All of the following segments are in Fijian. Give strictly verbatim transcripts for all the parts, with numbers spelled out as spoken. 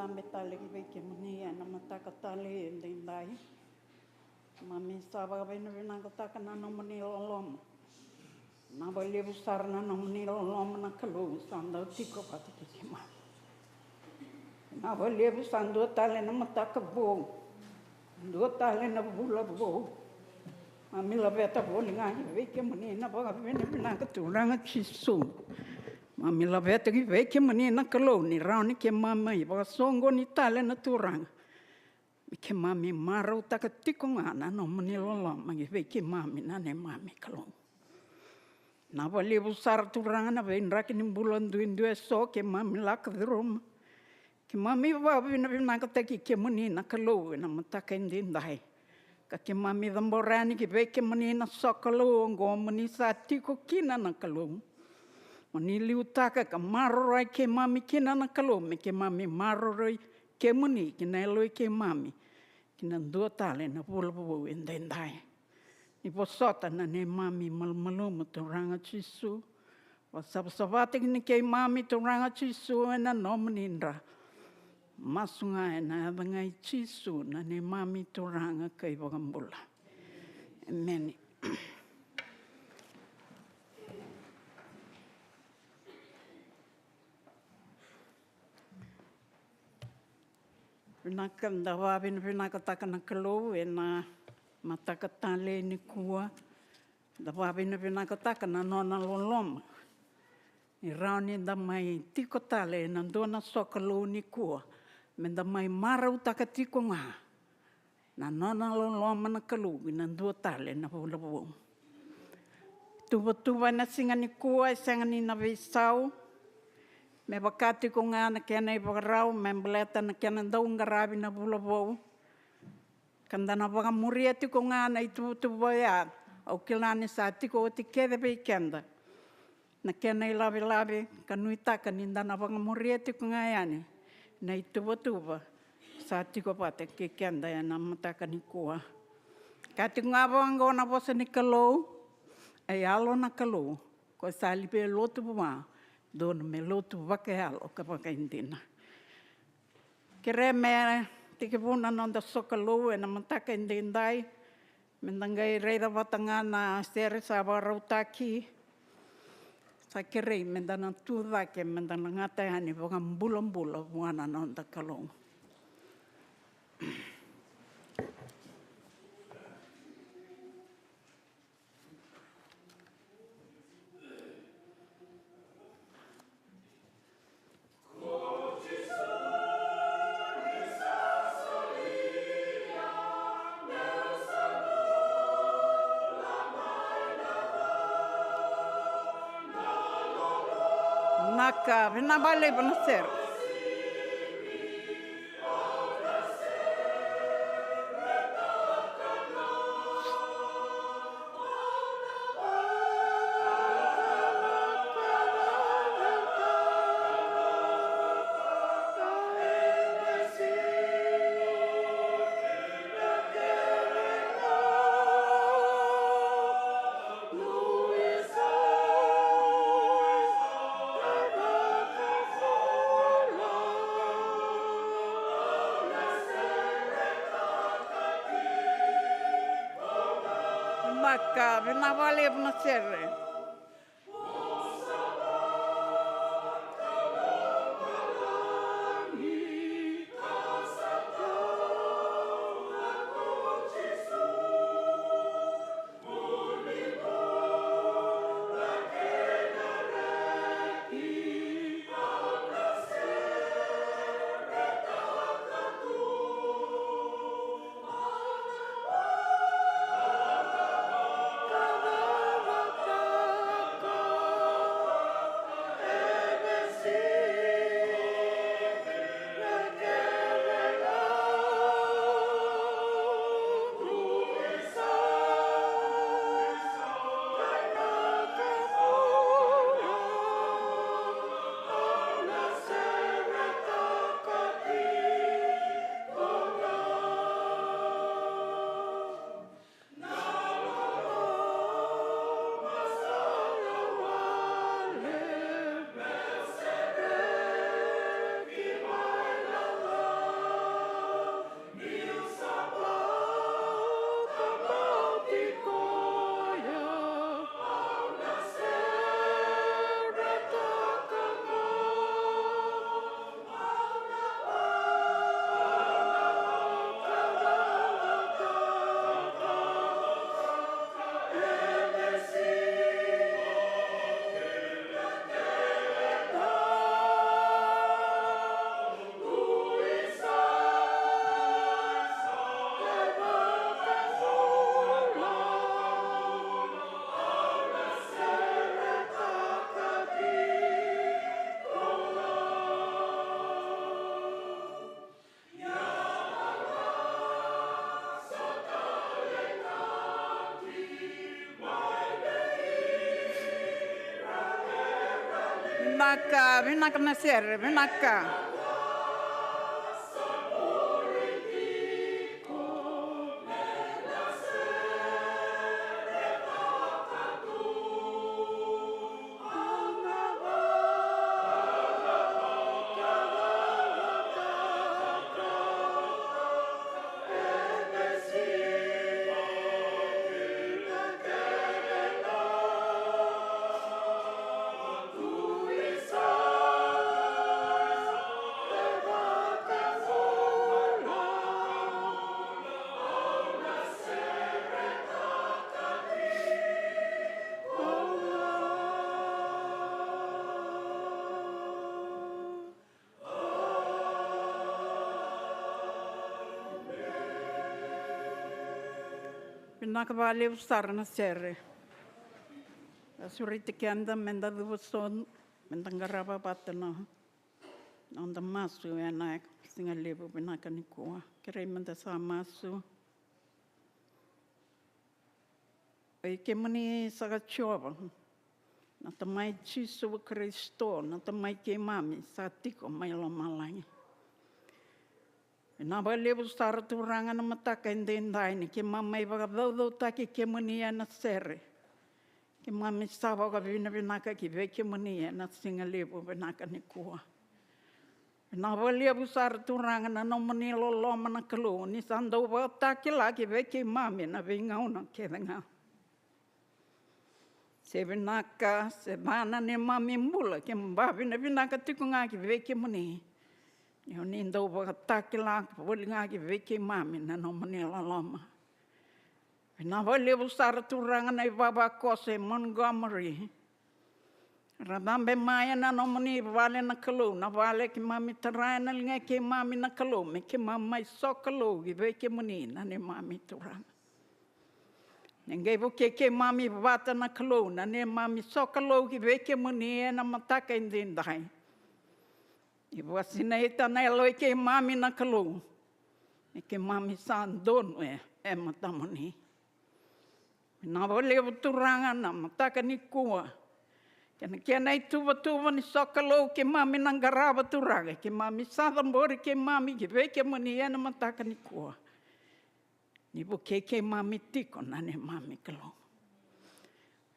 Tabe tale ki vei kemuni ena mataka tale edaidai. Keimami sa vakavinavinakataka na nomuni loloma. Vinaka vakalevu sara na nomuni loloma na Kalou sa dau tiko vata kei keimami. Vinaka vakalevu sa dua tale na mataka vou. Dua tale na vula vou. Keimami laveta voli ga ki vei kemuni na vakavinavinaka Turaga Jisu. Keimami laveta ki vei kemuni na Kalou ni rawa ni keimami vakasoqoni tale na Turaga. Me keimami marautaka tiko ga na nomuni loloma ki vei keimami na neimami Kalou. Vinaka vakalevu sara Turaga na veidraki ni bula duidui eso keimami lako curuma. Keimami vakavinavinakataki kemuni na Kalou ena mataka edaidai. Ka keimami cabora yani ki vei kemuni na sokalou oqo mo ni sa tiko kina na Kalou. Mo ni liutaka ka maroroi keimami kina na Kalou, me keimami maroroi kemuni ki na yaloi keimami ki na dua tale na vula vou edaidai. Ni vosota na neimami malumalumu Turaga Jisu. Vakasavasavataki ni keimami Turaga Jisu ena nomuni dra. Masu ga ena yaca ga i Jisu na neimami Turaga kei Vakabula. Emeni. Vinaka, da vakavinavinakataka na Kalou ena mataka talei nikua. Da vakavinavinakataka na nona loloma ni rawa ni da mai tiko tale ena dua na sokalou nikua, me da mai marautaka tiko ga na nona loloma na Kalou ena dua tale na vula vou. Tuvatuva ena siga nikua e sega ni na veisau, me vaka tiko ga na kena ivakarau, me baleta na kena dau qaravi na vula vou. Ka da na vakamuria tiko ga na ituvatuva oya. Au kila ni sa tiko oti kece vei keda na kena ilavelave, ka nuitaka ni da na vakamuria tiko ga yani na ituvatuva sa tiko vata kei keda ena mataka nikua. Ka tiko ga vaqo na vosa ni Kalou, e yalo na Kalou, ko sa livia lotu vua, dodonu me lotu vakayalo ka vakaidina. Kerea me tekivuna na noda sokalou ena mataka edaidai. Me da qai raica vata ga na sere sa vakarautaki. Sa kerei me da na tu cake, me da na gata yani vakabulabula vua na noda Kalou. Vinaka, vinaka vakalevu na sere. Vinaka, vinaka vakalevu na sere. Vinaka, vinaka na sere, vinaka. Vinaka vakalevu sara na sere. A sureti keda meda cuva sobu, meda qarava vata na noda masu ena siga levu vinaka nikua. Kerei meda sa masu. Oi kemuni saka Jiova, na Tamai Jisu Karisito, na Tamai keimami sa tiko mai lomalagi. Vinaka vakalevu sara Turaga na mataka edaidai ni keimami mai vakacaucautaki kemuni ena sere. Keimami sa vakavinavinaka ki vei kemuni ena siga levu vinaka nikua. Vinaka vakalevu sara Turaga na nomuni loloma na Kalou, ni sa dau vakatakila ki vei keimami na veigauna kece ga. Se vinaka se ca na neimami bula, keimami vakavinavinaka tiko ga ki vei kemuni. Ni oni dau vakatakila voli ga ki vei keimami na nomuni loloma. Vinaka vakalevu sara Turaga na ivavakoso e Montgomery. Ra cabe mai ena nomuni vale na Kalou, na vale keimami tara ena liga i keimami na Kalou, me keimami mai sokalou ki vei kemuni na neimami Turaga. Ni qai vukei keimami vata na Kalou, na neimami sokalou ki vei kemuni ena mataka edaidai. Ni vakasinaita na yalo i keimami na Kalou, ni keimami sa donu e, e matamuni. Vinaka vakalevu Turaga na mataka nikua. Kei na kena ituvatuva ni sokalou keimami na qarava Turaga, keimami sa cabori keimami ki vei kemuni ena mataka nikua. Ni vukei keimami tiko na neimami Kalou.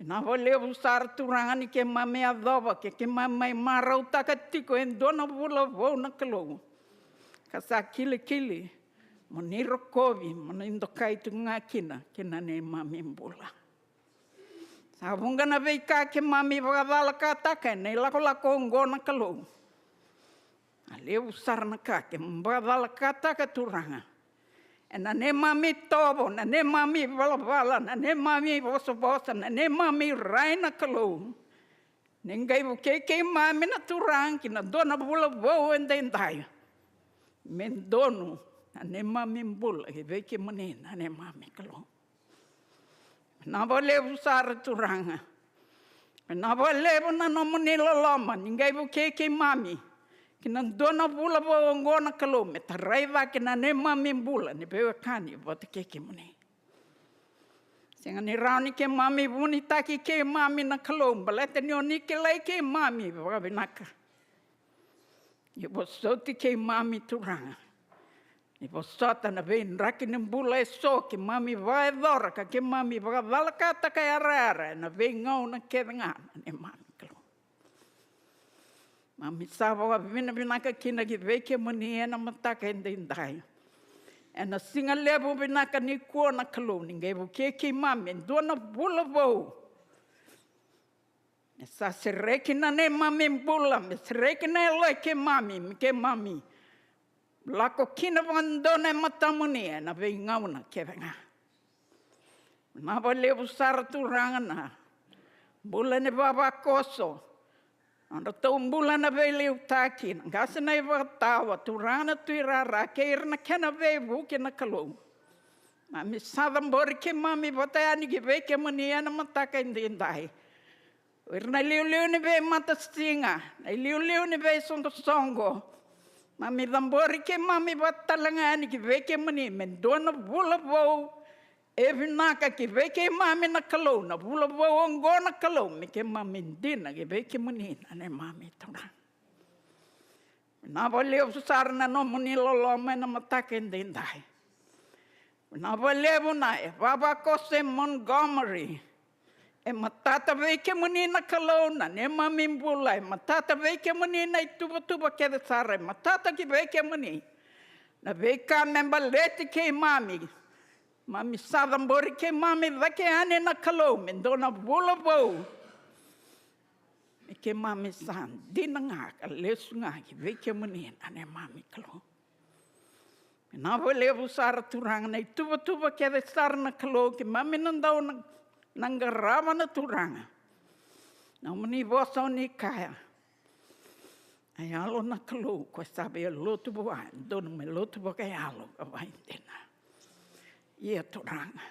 Vinaka vakalevu sara Turaga ni keimami yacova ke keimami mai marautaka tiko e dua na vula vou na Kalou. Ka sa kilikili, mo ni rokovi, mo ni dokai tu ga kina, ki na neimami bula. Sa vuqa na veika keimami vakacalakataka ena ilakolako oqo na Kalou. A levu sara na ka keimami vakacalakataka Turaga. Ena neimami tovo, na neimami valavala, na neimami vosavosa, na neimami rai na Kalou. Ni qai vukei keimami na Turaga ki na dua na vula vou edaidai. Me donu na neimami bula ki vei kemuni na neimami Kalou. Vinaka vakalevu sara Turaga. Vinaka vakalevu na nomuni loloma ni qai vukei keimami ki na dua na vula vou oqo na Kalou me tarai cake na neimami bula ni veiwekani vata kei kemuni. Sega ni rawa ni keimami vunitaki keimami na Kalou baleta ni oni kilai keimami vakavinaka. Ni vosoti keimami Turaga. Ni vosota na veidraki ni bula eso keimami vakayacora ka keimami vakacalakataka yarayara ena veigauna kece ga na neimami Kalou. Mami sa vakavinavinaka kina ki vei kemuni ena mataka edaidai. Ena siga levu vinaka nikua na Kalou ni qai vukei keimami e dua na vula vou. Me sa sereki na neimami bula, me sereki na yalo i keimami, me keimami lako kina vakadodonu e matamuni ena veigauna kece ga. Vinaka vakalevu sara Turaga na bula ni vavakoso. Nodratou bula na veiliutaki, na qase na ivakatawa, Turaga na Tui Rara kei ira na kena veivuke na Kalou. Mami sa cabori keimami vata yani ki vei kemuni ena mataka edaidai. O ira na iliuliu ni veimatasiga, na iliuliu ni veisoqosoqo. Mami cabori keimami vata talega yani ki vei kemuni me dua na vula vou. E vinaka ki vei keimami na Kalou na vula vou oqo na Kalou, me keimami dina ki vei kemuni na neimami Turaga. Vinaka vakalevu sara na nomuni loloma ena mataka edaidai. Vinaka vakalevu na e vavakoso e Montgomery. E matata vei kemuni na Kalou na neimami bula, e matata vei kemuni na ituvatuva kece sara, e matata ki vei kemuni na veika me baleti keimami. Mami sa cabori keimami cake yani na Kalou me dua na vula vou. Me keimami sa dina ga ka lesu ga ki vei kemuni na neimami Kalou. Vinaka vakalevu sara Turaga na ituvatuva kece sara na Kalou keimami na dau na, na qarava na Turaga. Nomuni vosa o ni kaya, a yalo na Kalou ko e sa via lotu vua e donu me lotu vakayalo ka vakaidina. Ia Turaga,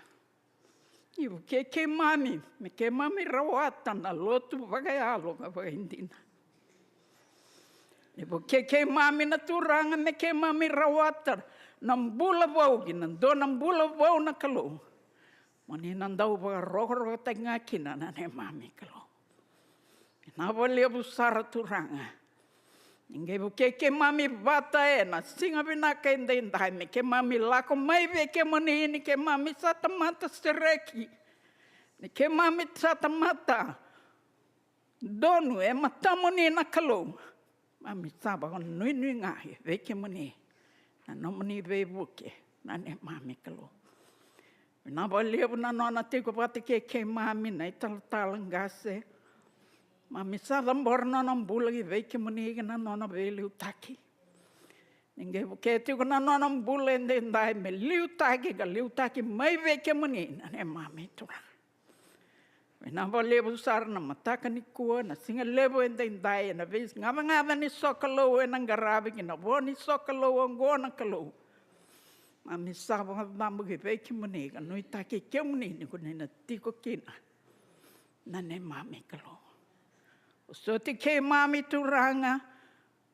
ni vukei keimami me keimami rawata na lotu vakayalo ka vakaidina. Ni vukei keimami na Turaga me keimami rawata na bula vou ki na dua na bula vou na Kalou. Mo ni na dau vakarokorokotaki ga kina na neimami Kalou. Vinaka vakalevu sara Turaga. Ni qai vukei keimami vata ena siga vinaka edaidai me keimami lako mai vei kemuni ni keimami sa tamata sereki, ni keimami sa tamata donu e matamuni na Kalou. Mami sa vakanuinui ga e vei kemuni na nomuni veivuke na neimami Kalou. Vinaka vakalevu na nona tiko vata kei keimami na italatala qase. Mami sa cabora nona bula ki vei kemuni ki na nona veiliutaki. Ni qai vukei tiko na nona bula edaidai me liutaki ka liutaki mai vei kemuni na neimami Turaga. Vinaka vakalevu sara na mataka nikua, na siga levu edaidai, ena veigacagaca ni sokalou ena qaravi ki na vo ni sokalou oqo na Kalou. Mami sa vakacabo ki vei kemuni ka nuitaki kemuni ni ko ni na tiko kina na neimami Kalou. Vosoti keimami Turaga,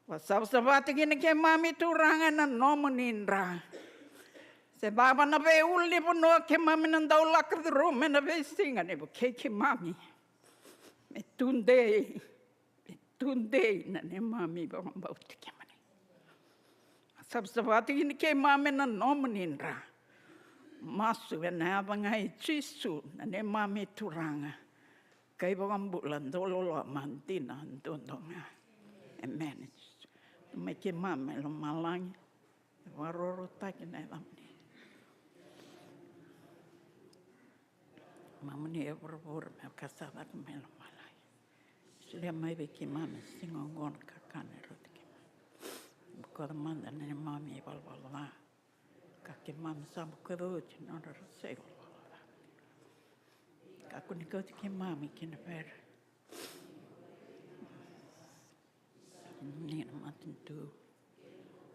vakasavasavataki na keimami Turaga ena nomuni dra. Se cava na veiulunivanua keimami na dau lako curuma ena veisiga, ni vukei keimami me tudei, me tudei na neimami vakabauti kemuni. Vakasavasavataki na keimami ena nomuni dra. Masu ena yaca ga i Jisu na neimami Turaga kei Vakabula dau loloma dina duadua ga. Emeni. Mai keimami mai lomalagi, e vakarorotaki na yacamuni. Mamuni e vuravura me vaka sa caka mai lomalagi. Solia mai vei keimami siga oqo na kakana e rauti keimami. Bokoca mada na neimami ivalavala ca. Ka keimami sa bokoca oti na nodra sa ivalavala ca. Kakua ni kauti keimami ki na vere. Ni na matanitu,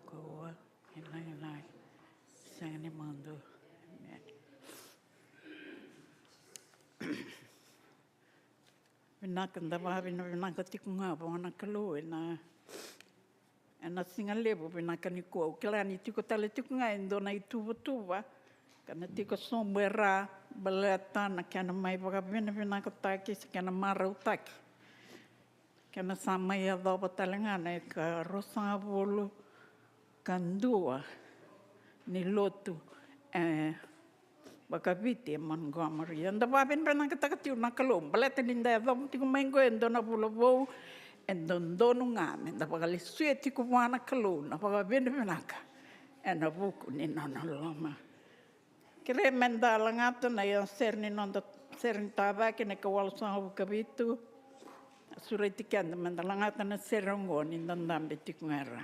kawa, e lagilagi, sega ni mudu. Emeni. Vinaka, da vakavinavinaka tiko ga vua na Kalou ena, ena siga levu vinaka nikua. Au kila ni tiko tale tiko ga e dua na ituvatuva ka na tiko sobu e ra baleta na kena mai vakavinavinakataki se kena marautaki. Kena sa mai yacova tale ga na ika ruasagavulu ka dua ni lotu, e, vakaviti e Montgomery. Eda vakavinavinakataka tiko na Kalou baleta ni da yacova tiko mai qo e dua na vula vou, e dodonu ga me da vakalesuya tiko vua na Kalou na vakavinavinaka ena vuku ni nona loloma. Kerei me da lagata na sere ni noda sere ni tacake na ika walusagavulu ka vitu. A sureti keda me da lagata na sere oqo ni da dabe tiko ga e ra.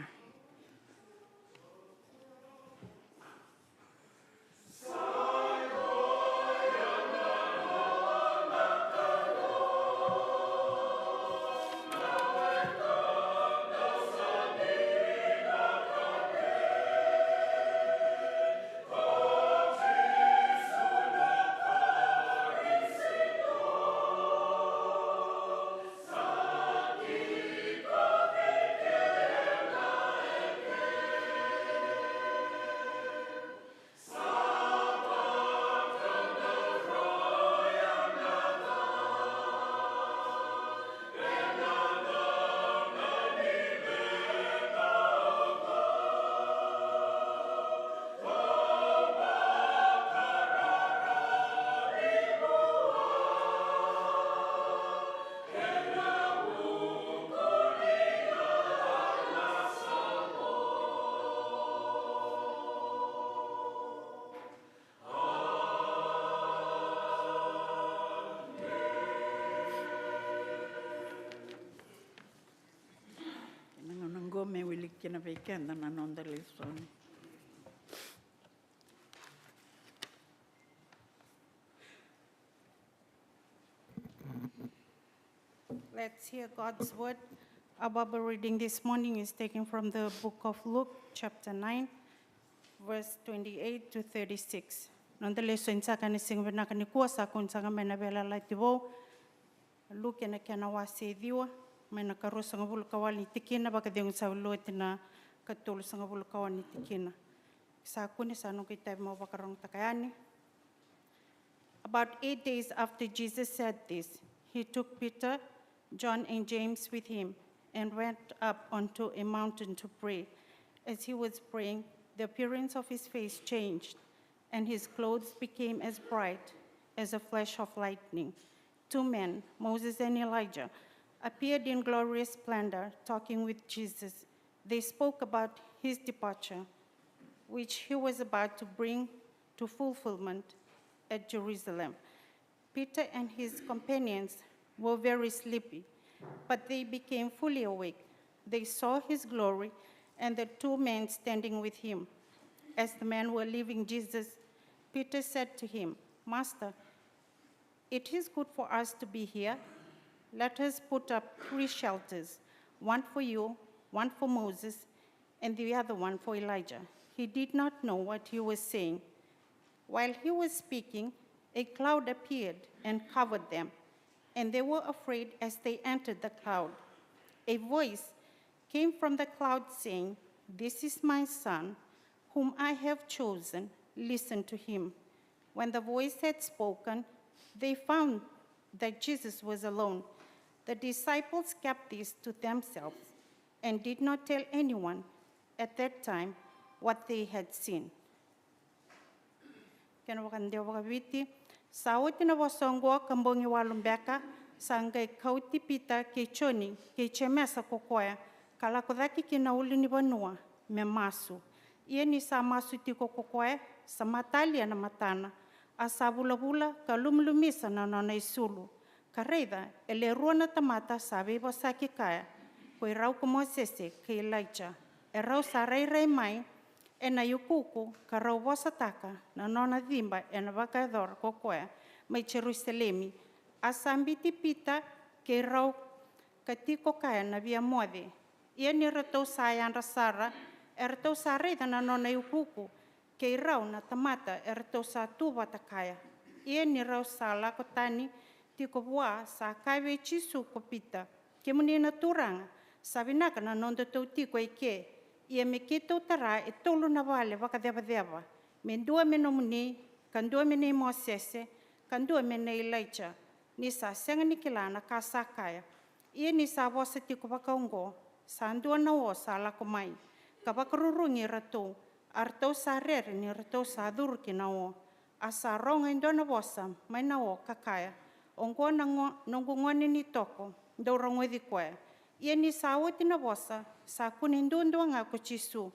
Me wiliki kina vei keda na noda lesoni. Let's hear God's word. Our Bible reading this morning is taken from the book of Luke, chapter nine, verse twenty-eight to thirty-six. Noda lesoni saka ena siga vinaka nikua sa kune saka mai na Veiyalayalati Vou, Luke na kena wase e ciwa, mai na ka ruasagavulu ka walu ni tikina vakacegu sa vuli oti na ka tolusagavulu ka ono ni tikina. Sa kune, sa noqu itavi meu vakarogotaka yani. About eight days after Jesus said this, he took Peter, John, and James with him and went up onto a mountain to pray. As he was praying, the appearance of his face changed, and his clothes became as bright as a flash of lightning. Two men, Moses and Elijah, appeared in glorious splendor, talking with Jesus. They spoke about his departure, which he was about to bring to fulfillment at Jerusalem. Peter and his companions were very sleepy, but they became fully awake. They saw his glory and the two men standing with him. As the men were leaving Jesus, Peter said to him, "Master, it is good for us to be here. Let us put up three shelters, one for you, one for Moses, and the other one for Elijah." He did not know what he was saying. While he was speaking, a cloud appeared and covered them, and they were afraid as they entered the cloud. A voice came from the cloud saying, "This is my son, whom I have chosen. Listen to him." When the voice had spoken, they found that Jesus was alone. The disciples kept this to themselves and did not tell anyone at that time what they had seen. Kena vakadewa vakaViti. Sa oti na vosa oqo ka bogi walu beka, sa qai kauti Pita kei Joni kei Jemesa ko koya, ka lako cake ki na ulunivanua me masu. Ia ni sa masu tiko ko koya, sa matalia na matana, a sa vulavula ka lumilumisa na nona isulu. Ka raica, e le rua na tamata sa veivosaki kaya, ko i rau ko Mosese kei Ilaija. E rau sa rairai mai ena iukuuku ka rau vosataka na nona ciba ena vakayacora ko koya mai Jerusalemi. A sa biuti Pita kei rau ka tiko kaya na via moce. Ia ni ratou sa yadra sara, e ratou sa raica na nona iukuuku kei rau na tamata e ratou sa tu vata kaya. Ia ni rau sa lako tani tiko vua, sa kaya vei Jisu ko Pita, "Kemuni na Turaga, sa vinaka na nodatou tiko eke. Ia me keitou tara e tolu na vale vakacevaceva, me dua me nomuni, ka dua me nei Mosese, ka dua me nei Ilaija." Ni sa sega ni kila na ka sa kaya, ia ni sa vosa tiko vakaoqo, sa dua na o sa lako mai ka vakarurugi iratou, a ratou sa rere ni ratou sa curu ki na o. A sa rogo e dua na vosa mai na o ka kaya, "Oqo na go-, noqu gone ni toko, dou rogoci koya." Ia ni sa oti na vosa, sa kune duadua ga ko Jisu.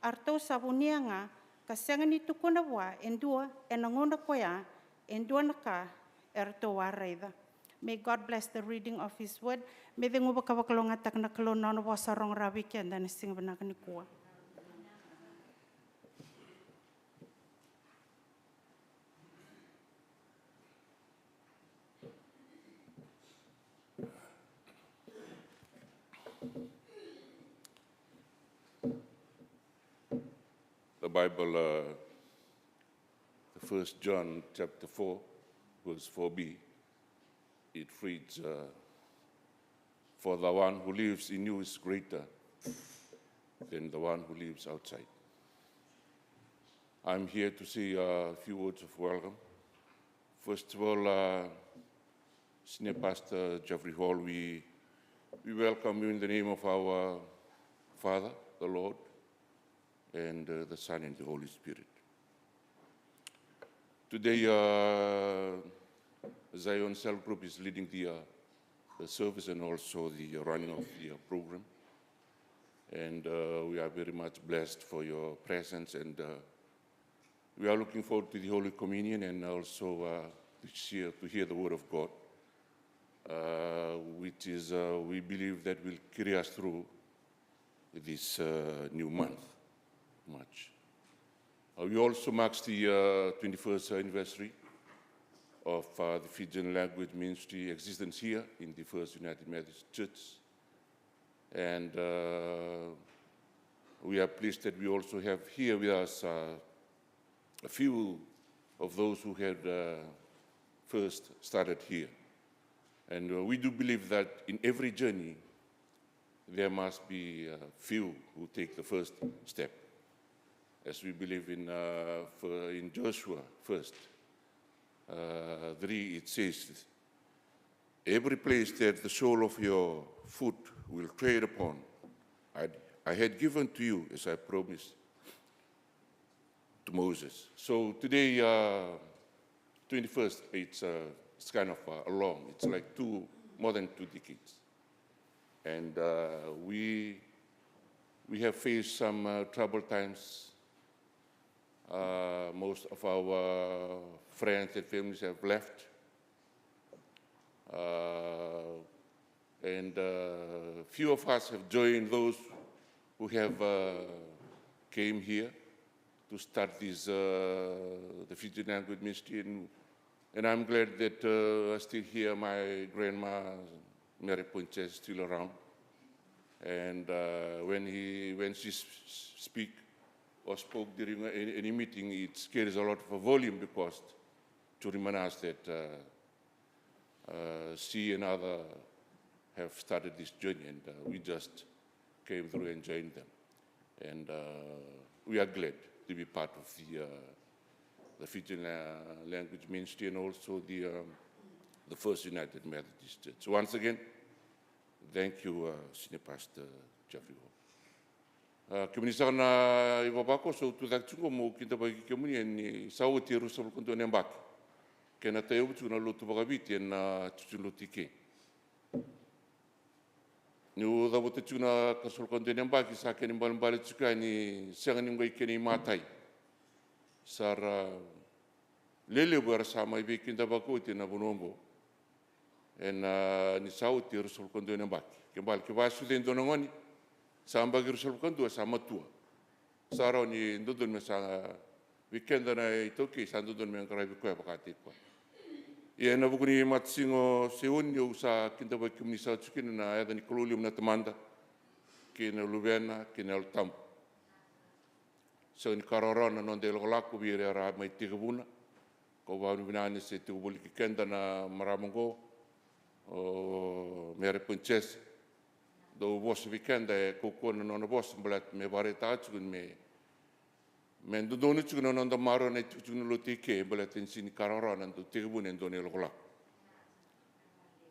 A ratou sa vunia ga, ka sega ni tukuna vua e dua ena gauna koya e dua na ka e ratou a raica. May God bless the reading of His word. Me cegu vakavakalougatataka na Kalou na nona vosa rogo rawa vei keda ena siga vinaka nikua. The Bible, uh, the First John chapter four, verse four b, it reads, uh, "For the one who lives in you is greater than the one who lives outside." I'm here to say a few words of welcome. First of all, uh, Senior Pastor Jeffrey Hall, we, we welcome you in the name of our Father, the Lord, and, uh, the Son and the Holy Spirit. Today, uh, Zion Cell Group is leading the, uh, the service and also the running of the, uh, program. And, uh, we are very much blessed for your presence, and, uh, we are looking forward to the Holy Communion and also, uh, to share, to hear the Word of God, uh, which is, uh, we believe that will carry us through this uh, new month, March. Uh, we also marks the uh, twenty-first anniversary of uh, the Fijian Language Ministry existence here in the First United Methodist Church. And uh, we are pleased that we also have here with us uh, a few of those who had uh, first started here. And uh, we do believe that in every journey, there must be a few who take the first step. As we believe in, uh, for, in Joshua first, uh, three, it says, "Every place that the sole of your foot will tread upon, I, I had given to you as I promised to Moses." So today, uh, twenty-first, it's, uh, it's kind of uh, a long, it's like two, more than two decades. And uh, we, we have faced some uh, troubled times. Uh, most of our friends and families have left. Uh, and uh, few of us have joined those who have uh, came here to start this, uh, the Fijian language ministry. And, and I'm glad that uh, I still hear my grandma, Mary Ponches, still around. And uh, when he, when she s- s- speak or spoke during any, any meeting, it carries a lot of volume because to remind us that uh, uh, she and other have started this journey, and uh, we just came through and joined them. And uh, we are glad to be part of the, uh, the Fijian uh, language ministry and also the, um, the First United Methodist Church. So once again, thank you, uh, Senior Pastor Jeffrey Hall. Uh, kemuni saka na ivavakoso, au tucake tiko qo meu kidavaki kemuni, ni sa oti e ruasagavulu ka dua na yabaki kena tauyavutaki na lotu vakaviti ena tutu lotu i ke. Niu cavuta tiko na ka ruasagavulu ka dua na yabaki, sa kena ibalebale tiko yani, sega ni qai kena imatai. Sa ra lelevu era sa mai veikidavaki oti ena vanua oqo. Ena ni sa oti e ruasagavulu ka dua na yabaki. Ke bale ke vakasucai e dua na gone, sa yabaki ruasagavulu ka dua, sa matua. Sa rawa ni dodonu me sa, vei keda na iTaukei, sa dodonu me qaravi koya vakataki koya. Ia ena vuku ni matasiga o Seioni, au sa kidavaki kemuni saka tiko kina ena yaca ni Kalou levu na Tamada, kei na Luvena, kei na Yalo Tabu. Sega ni ka rawarawa na noda ilakolako vei ira era a mai tekivuna. Kau vakavinavinaka ni se tiko voli kei keda na marama oqo, o Mere Princess. Dau vosa vei keda, e kaukauwa na nona vosa baleta me vakaraitaka tiko ni me, me dodonu tiko na noda maroroi na itikotiko ni lotu i ke, baleta ni sega ni ka rawarawa na dau tekivuna e dua na ilakolako.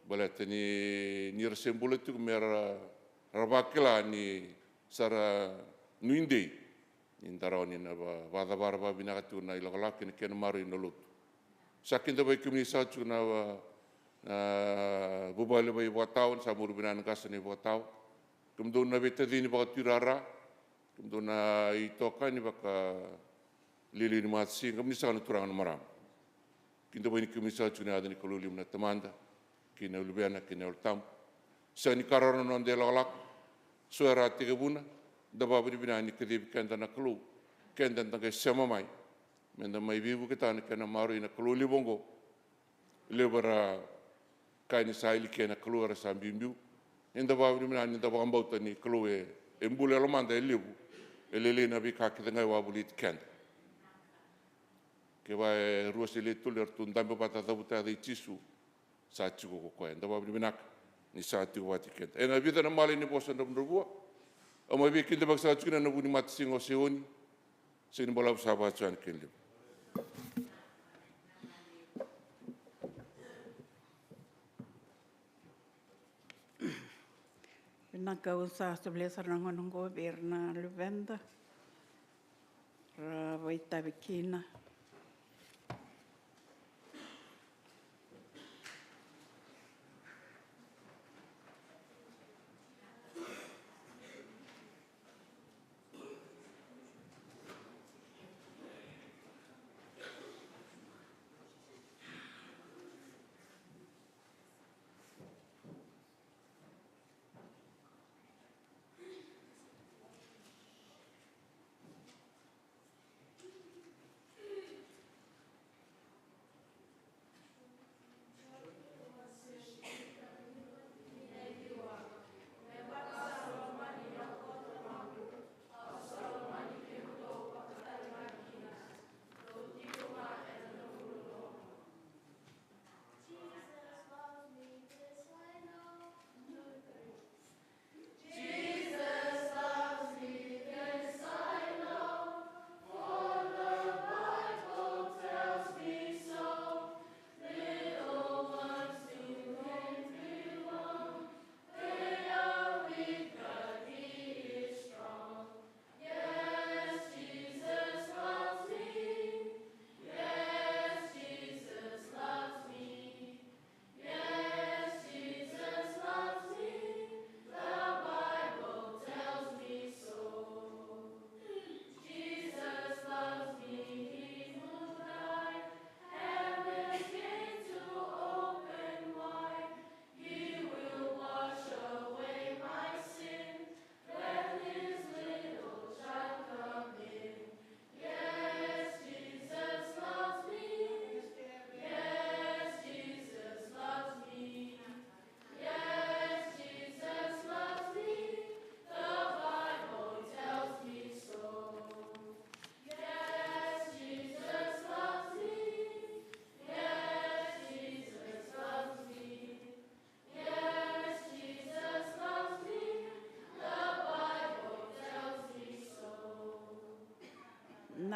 Baleta ni, ni ra se bula tiko me ra, ra vakila ni sa ra nuidei ni da rawa ni na va, vakacavara vakavinaka tiko na ilakolako kei na kena maroroi na lotu. Sa kidavaki kemuni saka tiko na, na vuvale vakaivakatawa, ni sa muri vinaka na qase na ivakatawa. Kemudou na veitacini vakatuirara, kemudou na itokani vakalialiai ni matasiga, kemuni saka na turaga na marama. Kidavaki kemuni saka tiko ena yaca ni Kalou levu na Tamada, kei na Luvena, kei na Yalo Tabu. Sega ni ka rawarawa na noda ilakolako. So era a tekivuna, da vakavinavinaka ni kacivi keda na Kalou. Keda da qai sema mai me da mai veivuketaka na kena maroroi na Kalou levu oqo. Levu era kaya ni sa ili kei na Kalou, era sa biubiu. Eda vakavinavinaka ni da vakabauta ni Kalou e, e bula e lomada, e levu, e lailai na veika kece ga e wavoliti keda. Kevaka e rua se lewe tolu eratou dabe vata, cavuta na yaca i Jisu, sa tiko ko koya. Da vakavinavinaka ni sa tiko vata kei keda. Ena vica na malai ni vosa dravudravua, au mai veikidavaki saka tiko kina ena vuku ni matasiga o Seioni. Sega ni balavu, sa vakacegu na kena levu. Vinaka, au sa solia sara na gauna oqo vei ira na luveda ra vakaitavi kina.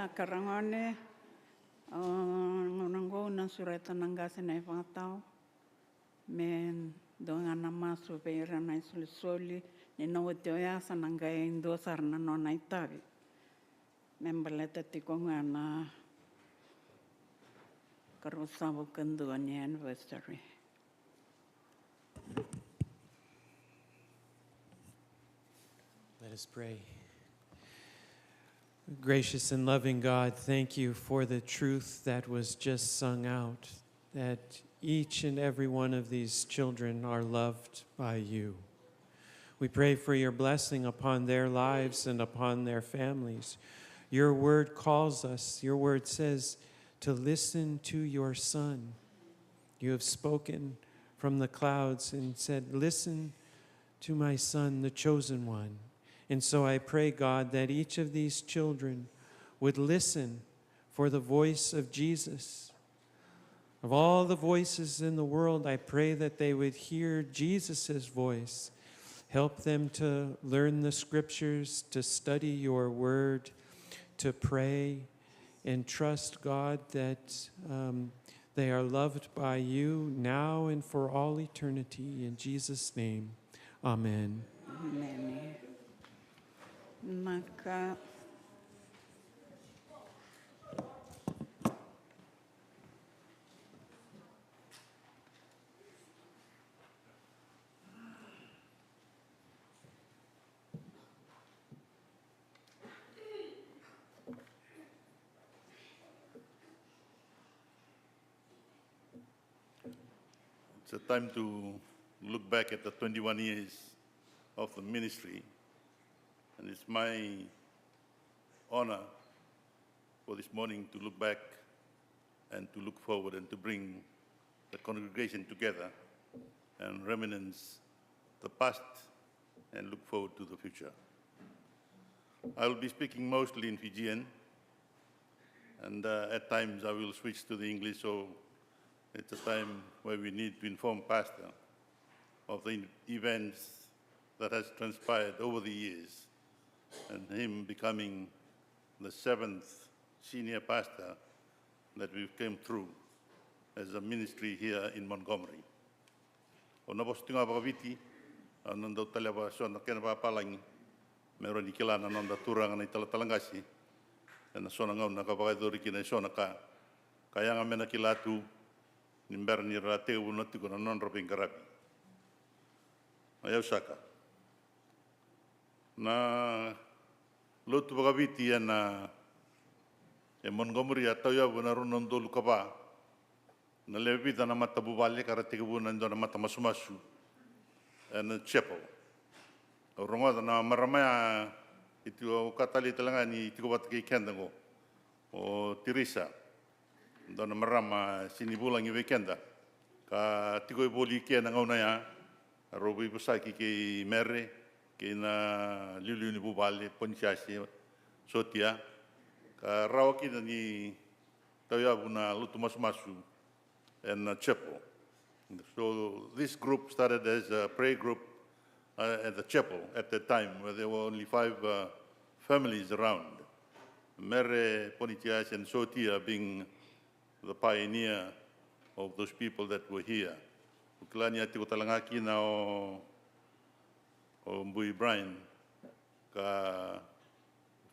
Karagone, o, gauna qo na sureta na qase na ivakatau me dua ga na masu vei ira na isolisoli, ni na oti oya sa na qai dua sara na nona itavi me baleta tiko ga na karua savu ka dua ni anniversary. Let us pray. Gracious and loving God, thank you for the truth that was just sung out, that each and every one of these children are loved by you. We pray for your blessing upon their lives and upon their families. Your word calls us, your word says, to listen to your Son. You have spoken from the clouds and said, "Listen to my Son, the chosen one." And so I pray, God, that each of these children would listen for the voice of Jesus. Of all the voices in the world, I pray that they would hear Jesus' voice. Help them to learn the scriptures, to study your word, to pray, and trust, God, that, um, they are loved by you now and for all eternity. In Jesus' name, amen. Amen. Maka. It's a time to look back at the twenty-one years of the ministry, and it's my honor for this morning to look back and to look forward and to bring the congregation together and reminisce the past and look forward to the future. I will be speaking mostly in Fijian, and, uh, at times I will switch to the English, so it's a time where we need to inform Pastor of the events that has transpired over the years and him becoming the seventh senior pastor that we've came through as a ministry here in Montgomery. O na vosa tiko ga vakaviti, au na dau taleva so na kena vakapalagi me rawa ni kila na noda turaga na italatala qase ena so na gauna ka vakayacori kina e so na ka ka yaga me na kila tu ni bera ni ra tekivuna tiko na nodra veiqaravi. Na yau saka na lotu vakaviti ena, e Montgomery a tauyavu ena rua na udolu ka va. Na lewe vica na matavuvale ka ra tekivuna e dua na matamasumasu ena chapel. Au rogoca na marama ya e tiko, au ka talei tale ga ni tiko vata kei keda qo, o Tirisa, dua na marama sega ni vulagi vei keda ka tiko e voli ke na gauna ya. Rau veivosaki kei Mere kei na liuliu ni vuvale, Ponisiasi, Sotia, ka rawa kina ni tauyavu na lotu masumasu ena chapel. So this group started as a prayer group, uh, at the chapel at that time, where there were only five, uh, families around. Mere, Ponisiasi and Sotia being the pioneer of those people that were here. O kila ni a tiko tale ga kina o, o Bui Brian, ka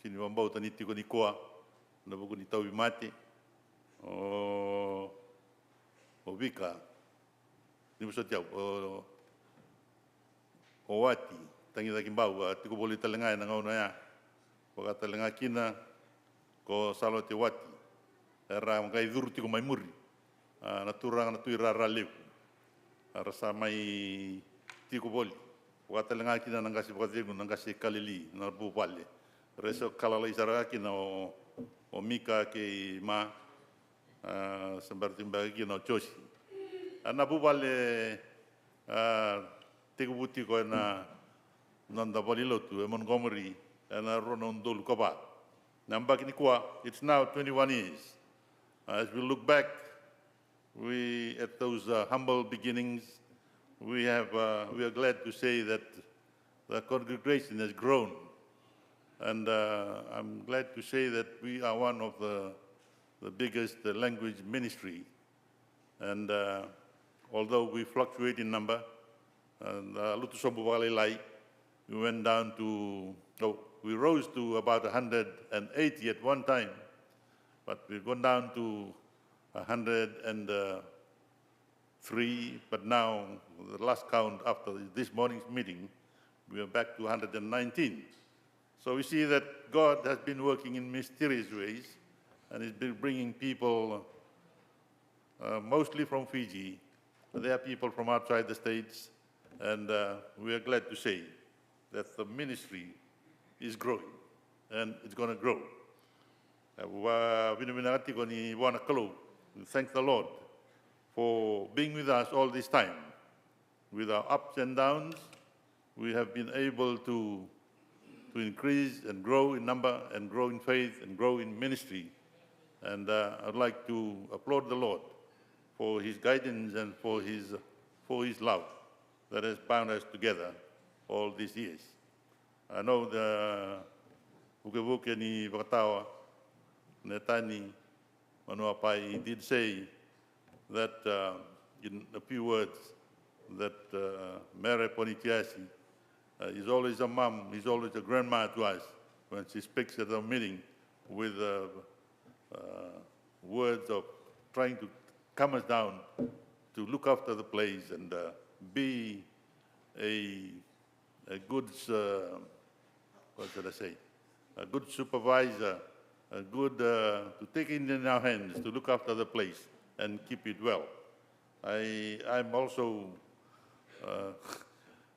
sega ni vakabauta ni tiko nikua ena vuku ni tauvimate. O, o Vika, ni vosoti au, o, o Wati, tagicaki bau, a tiko voli tale ga ena gauna ya. Vaka tale ga kina ko Salote Wati, era qai curu tiko mai muri, a, na turaga na Tui Rara Levu, era sa mai tiko voli. Vaka tale ga kina na qase vakacegu, na qase Kalili, na vuvale. Ra sa kalalai sara ga kina o, o Mika kei Ma, a, sa bera tiko beka kina o Josi. A, na vuvale, a, tekivu tiko ena noda valenilotu e Montgomery ena rua na udolu ka va. Na yabaki nikua, it's now twenty-one years. As we look back, we, at those, uh, humble beginnings, we have, uh, we are glad to say that the congregation has grown. And uh, I'm glad to say that we are one of the, the biggest uh, language ministry. And uh, although we fluctuate in number, and uh, Lotu Sobu Vakalailai, we went down to, oh, we rose to about a hundred and eighty at one time, but we've gone down to a hundred and uh, three, but now the last count after this morning's meeting, we are back to a hundred and nineteen. So we see that God has been working in mysterious ways and is been bringing people uh, mostly from Fiji. There are people from outside the states, and uh, we are glad to say that the ministry is growing and it's going to grow. Au vakavinavinaka tiko ni vua na Kalou. We thank the Lord for being with us all this time. With our ups and downs, we have been able to, to increase and grow in number and grow in faith and grow in ministry. And uh, I'd like to applaud the Lord for his guidance and for his, for his love that has bound us together all these years. I know the Vukevuke ni Vakatawa, Netani Manuapai, he did say that uh, in a few words that uh, Mere Ponitiasi uh, is always a mom, is always a grandma to us when she speaks at a meeting with uh, uh, words of trying to calm us down, to look after the place and uh, be a a good, uh, what should I say, a good supervisor, a good, uh, to take it in our hands, to look after the place and keep it well. I, I'm also uh,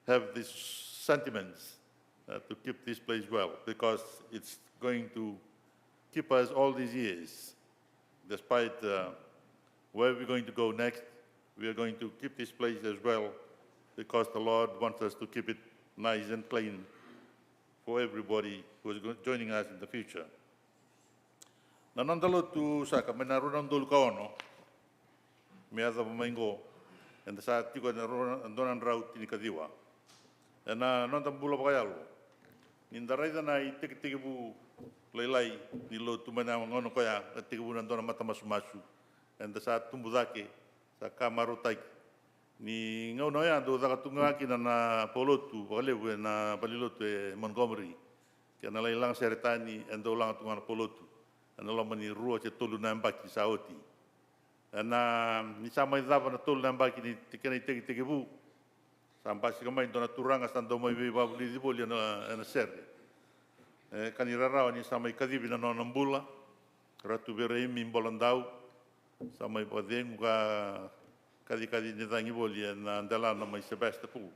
have these sentiments uh, to keep this place well because it's going to keep us all these years. Despite uh, where we're going to go next, we are going to keep this place as well because the Lord wants us to keep it nice and clean for everybody who is go- joining us in the future. Na noda lotu saka mai na rua na udolu ka ono me yacova mai qo, eda sa tiko ena rua na- dua na drau tinikaciwa. Ena noda bula vakayalo, ni da raica na itekitekivu lailai ni lotu mai na gauna koya, ka tekivu na dua na matamasumasu, eda sa tubu cake, sa ka marautaki. Ni gauna oya dau caka tu ga kina na paulotu vakalevu ena valenilotu e Montgomery, kei na lai lagasere tani e dau laga tu ga na paulotu ena loma ni rua se tolu na yabaki sa oti. Ena ni sa mai cava na tolu na yabaki ni kena itekitekivu, sa basika mai dua na turaga sa dau mai veivakavulici voli ena, ena sere. E ka ni rarawa ni sa mai kacivi na nona bula, Ratu Vereimi Boladau, sa mai vakacegu ka kacikaci ni cagi voli ena delana mai Sebastopol.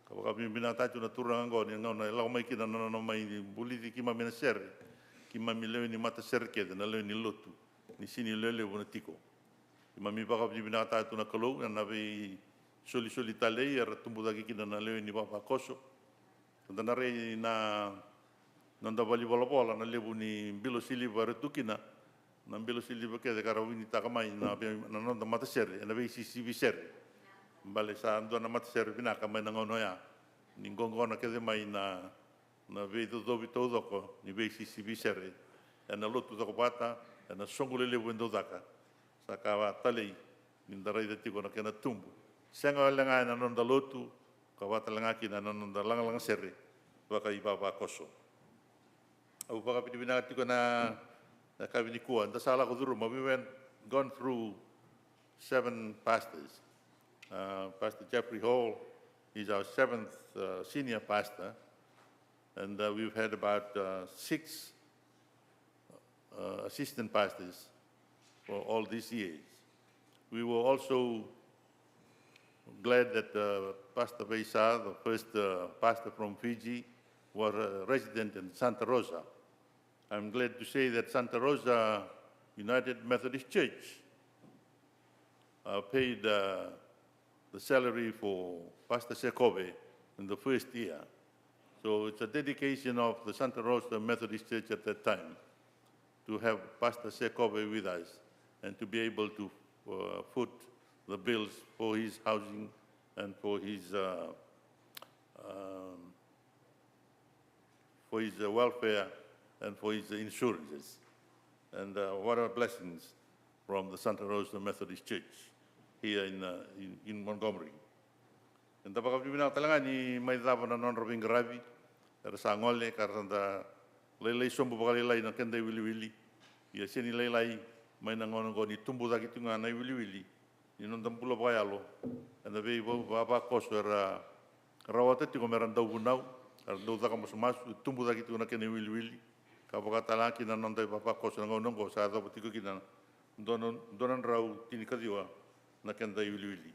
Ka vakavinavinakataki tu na turaga oqo ni gauna e lako mai kina na nona mai vulici keimami ena sere, keimami lewe ni matasere kece, na lewe ni lotu ni Sini Lelevu na tiko. Keimami vakavinavinakataka tu na Kalou ena veisolisoli talei era tubu cake kina na lewe ni vavakoso. Da na rai na noda valenivolavola na levu ni bilo siliva era tu kina, na bilo siliva kece ka ra winitaka mai na, na noda matasere ena veisisivi sere. Bale sa dua na matasere vinaka mai na gauna oya, ni qoqona kece mai na na veicocovi taucoko ni veisisivi sere ena lotu cokovata, ena soqo lelevu e dau caka. Sa ka va talei ni da raica tiko na kena tubu, sega wale ga ena noda lotu, ka va tale ga kina na noda lagalaga sere vakaivavakoso. Au vakavinavinaka tiko na, na kavi nikua da sa lako curuma. We went, gone through seven pastors. Uh, Pastor Jeffrey Hall is our seventh uh, senior pastor, and uh, we've had about uh, six uh, assistant pastors for all these years. We were also glad that uh, Pastor Veisa, the first uh, pastor from Fiji, was a resident in Santa Rosa. I'm glad to say that Santa Rosa United Methodist Church uh, paid uh, the salary for Pastor Sekove in the first year. So it's a dedication of the Santa Rosa Methodist Church at that time to have Pastor Sekove with us and to be able to uh, foot the bills for his housing and for his uh, um, for his uh, welfare and for his uh, insurances. And uh, what are blessings from the Santa Rosa Methodist Church here in, uh, in, in Montgomery. Eda vakavinavinaka tale ga ni mai cava na nodra veiqaravi, era sa gole ka ra da lailai sobu vakalailai na keda iwiliwili. Ia sega ni lailai mai na gauna oqo ni tubu cake tiko ga na iwiliwili ni noda bula vakayalo ena veivavakoso era rawata tiko me ra dau vunau, era dau caka masumasu, e tubu cake tiko na kena iwiliwili. Ka vaka tale ga kina na noda ivavakoso na gauna oqo sa yacova tiko kina dua na, dua na drau tinikaciwa na keda iwiliwili.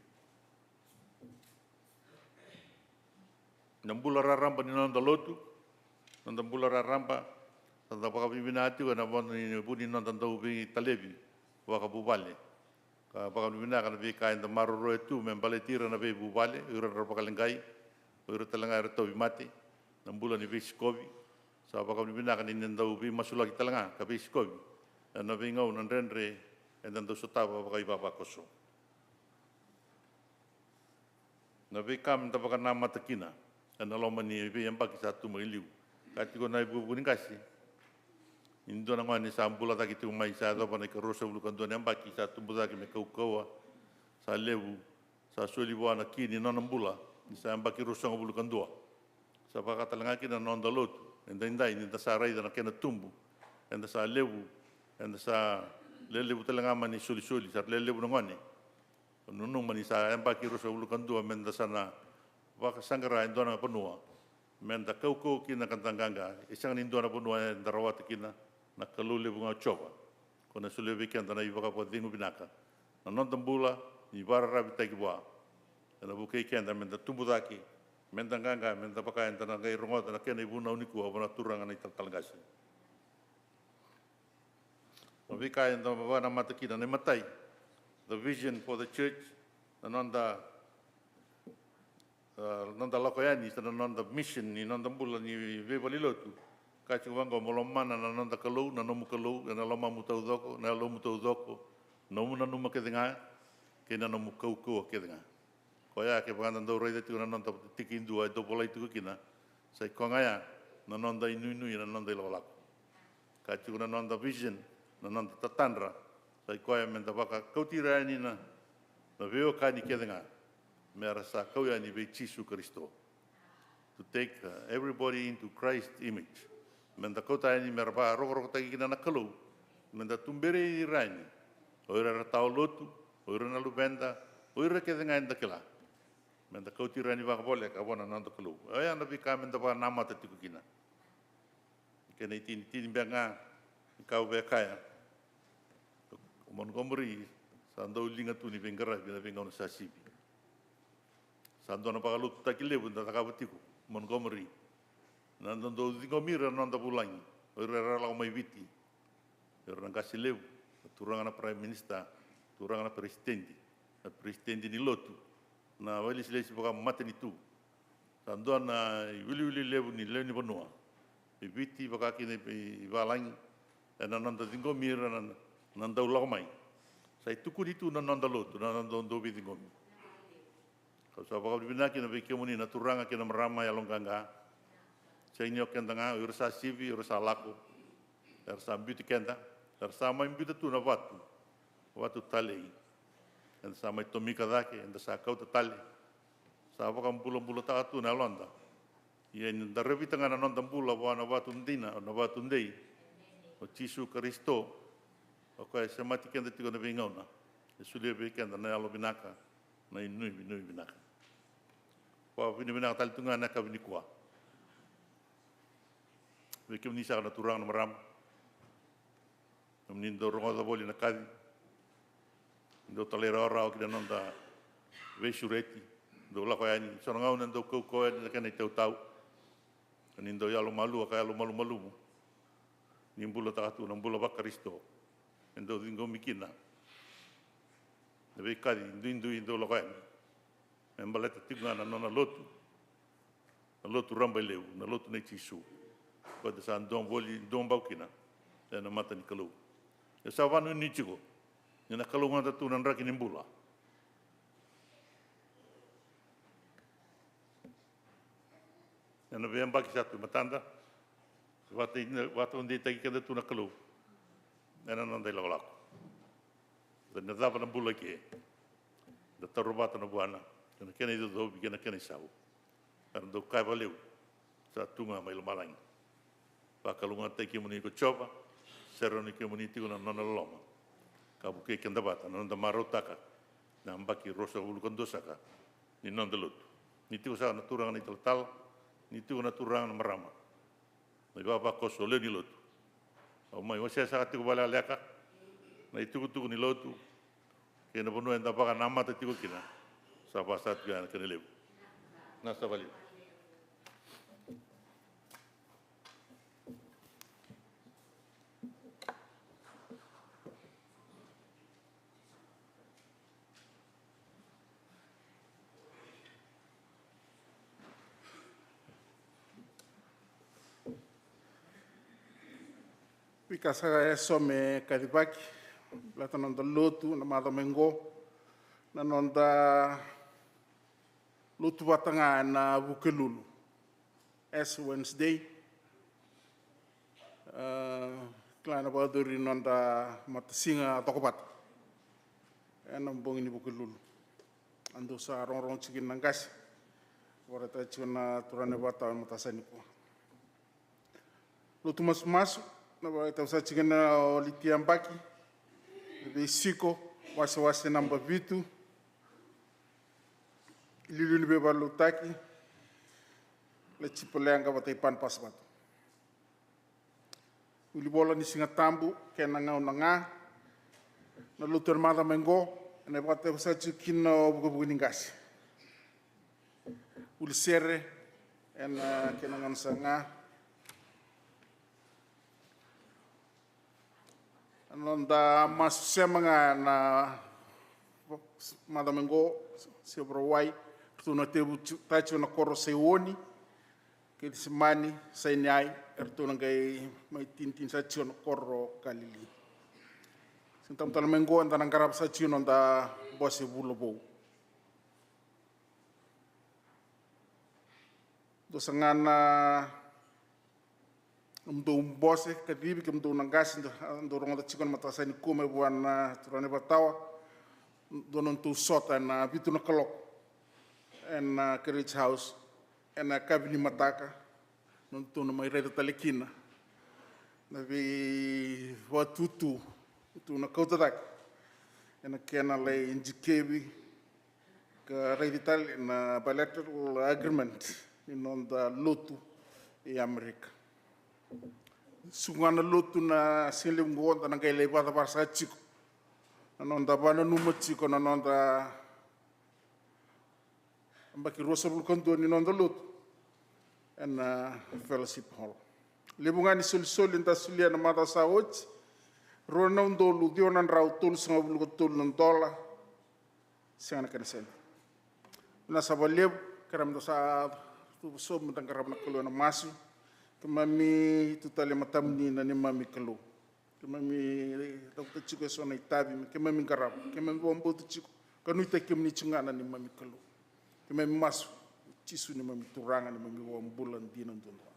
Na bula raraba ni noda lotu, noda bula raraba, sa da vakavinavinaka tiko ena vu ni noda dau veitalevi vakavuvale. Ka vakavinavinaka na veika eda maroroya tu me baleti ira na veivuvale, o ira na vakaleqai, o ira tale ga era tauvimate, na bula ni veisikovi. Sa vakavinavinaka ni da dau veimasulaki tale ga ka veisikovi ena veigauna dredre eda dau sotava vakaivavakoso. Na veika me da vakanamata kina ena loma ni veiyabaki sa tu mai liu. Ka tiko na ivukevuke ni qase ni dua na gone sa bula cake tiko mai, sa yacova na ikaruasagavulu ka dua na yabaki, sa tubu cake me kaukauwa, sa levu, sa soli vua na ki ni nona bula ni sa yabaki ruasagavulu ka dua. Sa vaka tale ga kina na noda lotu edaidai, ni da sa raica na kena tubu, eda sa levu, eda sa lelevu tale ga mai na isolisoli, sa lelevu na gone. Nanuma ni sa yabaki ruasagavulu ka dua me da sa na vakasaqara e dua na vanua me da kaukauwa kina ka da qaqa. E sega ni dua na vanua eda rawata kina, na Kalou levu ga o Jiova. Ko na solia vei keda na ivakavakacegu vinaka, na noda bula ni vakararavitaki vua. Ena vukei keda me da tubu cake, me da qaqa, me da vaka eda na qai rogoca na kena ivunau nikua vua na Turaga na italatala qase. Na veika eda vakanamata kina, na imatai, the vision for the church, na noda, uh, noda lako yani, sa na noda mission ni noda bula ni veivalelotu. Ka tiko vaqo, mo lomana na noda Kalou, na nomu Kalou, ena lomamu taucoko, na yalomu taucoko, nomu nanuma kece ga, kei na nomu kaukauwa kece ga. Koya kevaka da dau raica tiko na noda tikidua e dau volai tiko kina, sa i koya ga ya na noda inuinui, na noda ilakolako. Ka tiko na noda vision, na noda tatadra, sa i koya me da vakakauti ira yani na, na veiwekani kece ga me ra sa kau yani vei Jisu Karisito. To take uh, everybody into Christ image. Me da kauta yani me ra vakarokorokotaki kina na Kalou. Me da tuberi ira yani, o ira era tawa lotu, o ira na luveda, o ira kece ga eda kila. Me da kauti ira yani vakavoleka vua na noda Kalou. Oya na veika me da vakanamata tiko kina. Kena itinitini beka ga, ka au via kaya, o Montgomery sa dau liga tu ni veiqaravi na veigauna sa sivi. Sa dua na vakalotutaki levu eda cakava tiko Montgomery. Na dau ciqomi ira na noda vulagi, o ira era lako mai Viti, o ira na qase levu, na turaga na Prime Minister, turaga na peresitedi, na peresitedi ni lotu, na vakailesilesi vakamatanitu. Sa dua na iwiliwili levu ni lewe ni vanua i Viti, vaka kina i valagi, ena noda ciqomi ira na, na dau lako mai. Sa i tukuni tu na noda lotu, na noda dau veiciqomi. Kau sa vakavinavinaka kina vei kemuni na turaga kei na marama yaloqaqa. Sega ni o keda ga, o ira sa sivi, o ira sa lako, era sa biuti keda, era sa mai biuta tu na vatu, vatu talei. Eda sa mai tomika cake, eda sa kauta tale. Sa vakabulabulataka tu na yaloda. Ia ni da ravita ga na noda bula vua na vatu dina, na vatu dei, o Jisu Karisito, o koya e semati keda tiko na veigauna, e solia vei keda na yalo vinaka, na inuinui vinaka. Vakavinavinaka tale tu ga na yakavi nikua vei kemuni saka na turaga na marama. Nomuni dau rogoca voli na kaci, dau talairawarawa ki na noda veisureti, dau lako yani, so na gauna dau kaukauwa yani na kena itautau. Ni dau yalomalua ka yalomalumalumu, ni bulataka tu na bula vaKarisito, e dau ciqomi kina na veikaci duidui dau lako yani. Me baleta tiko ga na nona lotu, na lotu rabailevu, na lotu nei Jisu. Ko da sa dua voli, dua bau kina ena mata ni Kalou. E sa vakanuinui tiko ni na kalougata tu na draki ni bula. Ena veiyabaki sa tu e matada, Vakatau-, vakataudeitaki keda tu na Kalou ena noda ilakolako. Da na cava na bula ke da taura vata na vuana, kei na kena icocovi, kei na kena isau. Era dau kaya vakalevu, sa tu ga mai lomalagi. Vakalougatataki kemuni ko Jiova, serauni kemuni tiko na nona loloma, ka vukei keda vata na noda marautaka na yabaki ruasagavulu ka dua saka ni noda lotu. Ni tiko saka na turaga na italatala, ni tiko na turaga na marama, na ivavakoso, lewe ni lotu. Au mai wasea saka tiko vakalekaleka na itukutuku ni lotu kei na vanua eda vakanamata tiko kina. Sa vaka saka tiko ya na kena levu. Na sa valevu. Veika sa yaco me kacivaki baleta na noda lotu na macawa mai qo, na noda lotu vata ga ena Vukelulu. Ash Wednesday. Ah, kila na vakayacori noda matasiga cokovata ena bogi ni Vukelulu. A dou sa rogorogo tiko kina na qase, vakaraitaka tiko na turaga ni vakatawa ena mataka sa nikua. Lotu masumasu, na vakaraitaka saka tiko na Olitia Baki, na veisiko, wasewase naba vitu, iliuliu ni veivakalotutaki, Letipa Leqa vata kei Pana Pasavatu. Wilivola ni Siga Tabu kei na gauna ga, na lotu ena macawa mai qo, ena vakatau saka tiko kina o vukevuke ni qase. Wili sere ena kena gauna saka ga. Na noda masu sema ga na macawa mai qo, se Vakarauwai, ratou na tevu tiko, tiko na koro Saioni kei Kecisemani, Saineai, eratou na qai mai tinitini saka tiko na koro Kalili. Siga Tabu tale mai qo eda na qarava saka tiko na noda bose vula vou. Dua saka ga na nomudou bose kacivi, kemudou na qase dou, dou rogoca tiko na mataka sa nikua mai vua na turaga ni vakatawa. Dua na nodatou sota ena vitu na kaloko ena Carriage House ena yakavi ni mataka. Nodatou na mai raica tale kina na veivakatutu tou na kauta cake ena kena lai dikevi ka raici tale na bilateral agreement ni noda lotu i Amerika. Suka ga na lotu na siga levu qo, da na qai lai vakacavara saka tiko na noda vakananuma tiko na noda yabaki ruasagavulu ka dua ni noda lotu ena Fellowship Hall. Levu ga ni solisoli eda solia na macawa sa oti, rua na udolu ciwa na drau tolusagavulu ka tolu na dola. Sega na kena sede. Na sa vakalevu, kerea meda sa cuva sobu meda qarava na Kalou ena masu. Keimami tu tale e matamuni na neimami Kalou. Keimami cavuta tiko eso na itavi me keimami qarava, keimami vakabauta tiko ka nuitaki kemuni tiko ga na neimami Kalou. Keimami masu, Jisu neimami Turaga, neimami iVakabula dina duadua.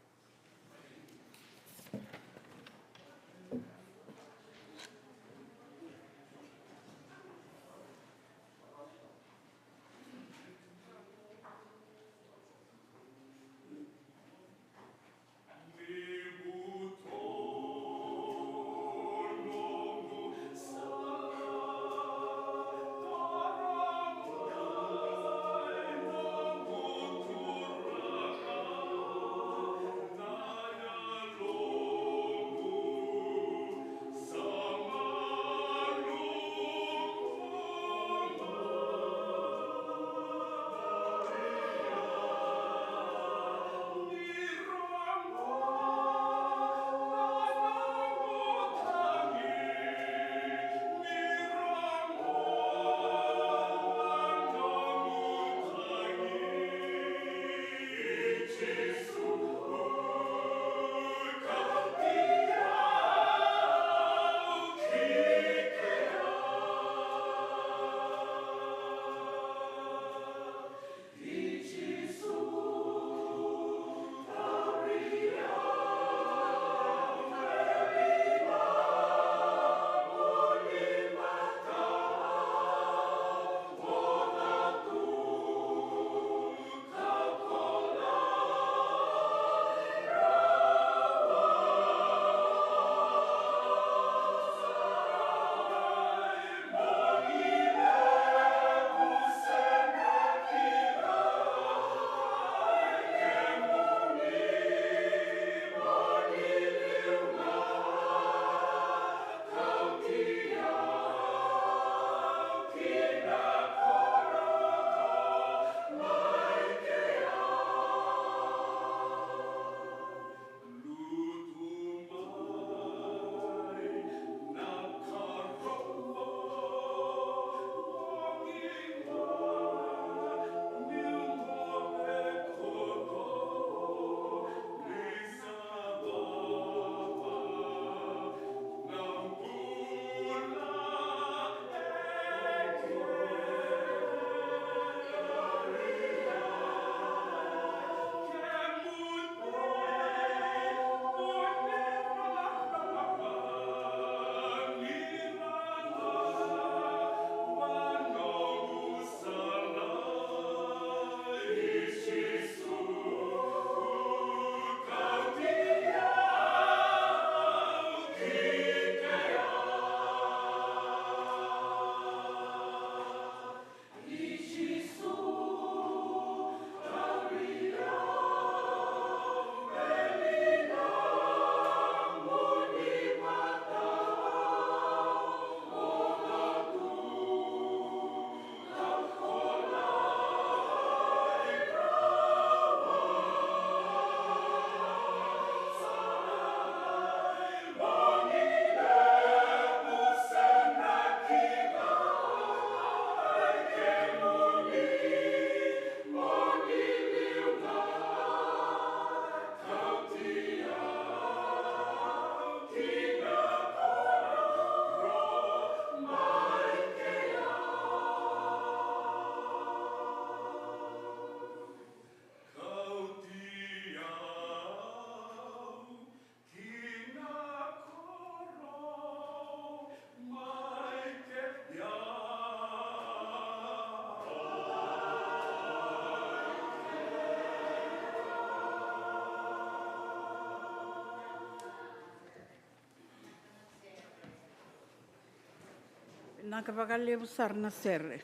Vinaka vakalevu sara na sere.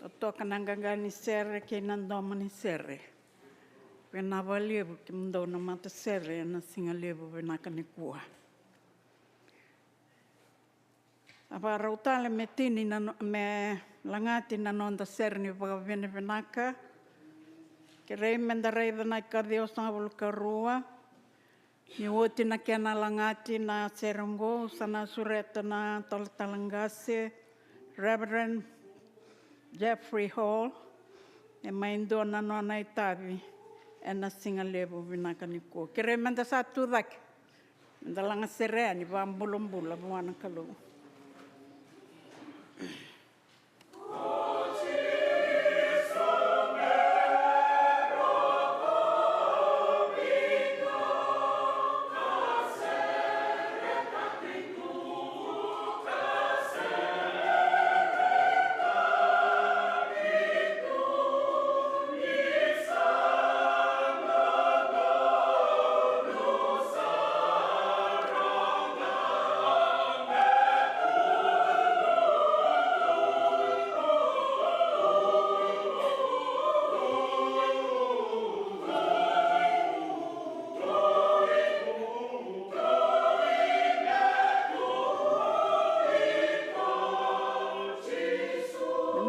Totoka na qaqa ni sere kei na domo ni sere. Vinaka vakalevu kemudou na matasere ena siga levu vinaka nikua. A vakarau tale me tini na no-, me lagati na noda sere ni vakavinavinaka. Kerei meda raica na ikaciwasagavulu ka rua. Ni oti na kena lagati na sere oqo, sa na sureta na talatala qase, Reverend Jeffrey Hall, e mai dua na nona itavi ena siga levu vinaka nikua. Kerei meda sa tu cake, meda laga sere yani vakabulabula vua na Kalou.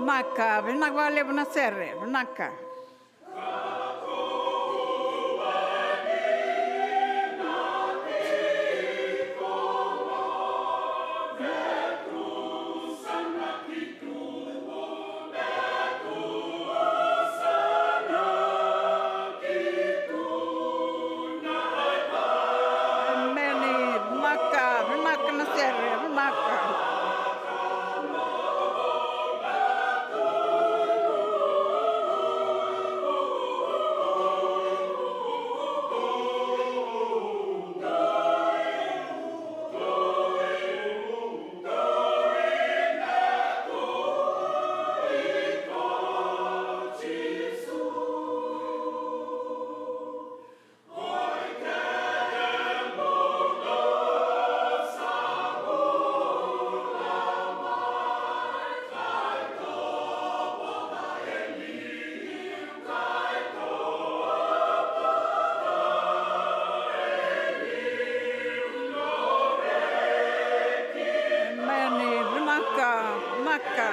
Vinaka, vinaka vakalevu na sere, vinaka. Emeni. Vinaka, vinaka na sere, vinaka. Emeni. Vinaka, vinaka.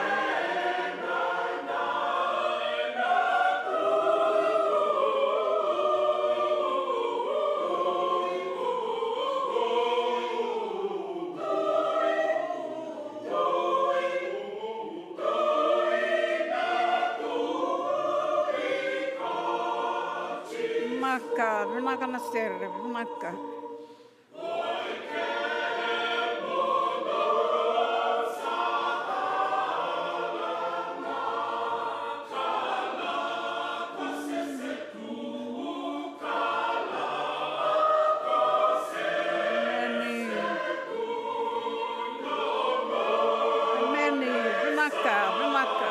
Vinaka, vinaka na sere, vinaka. Emeni. Emeni. Vinaka, vinaka.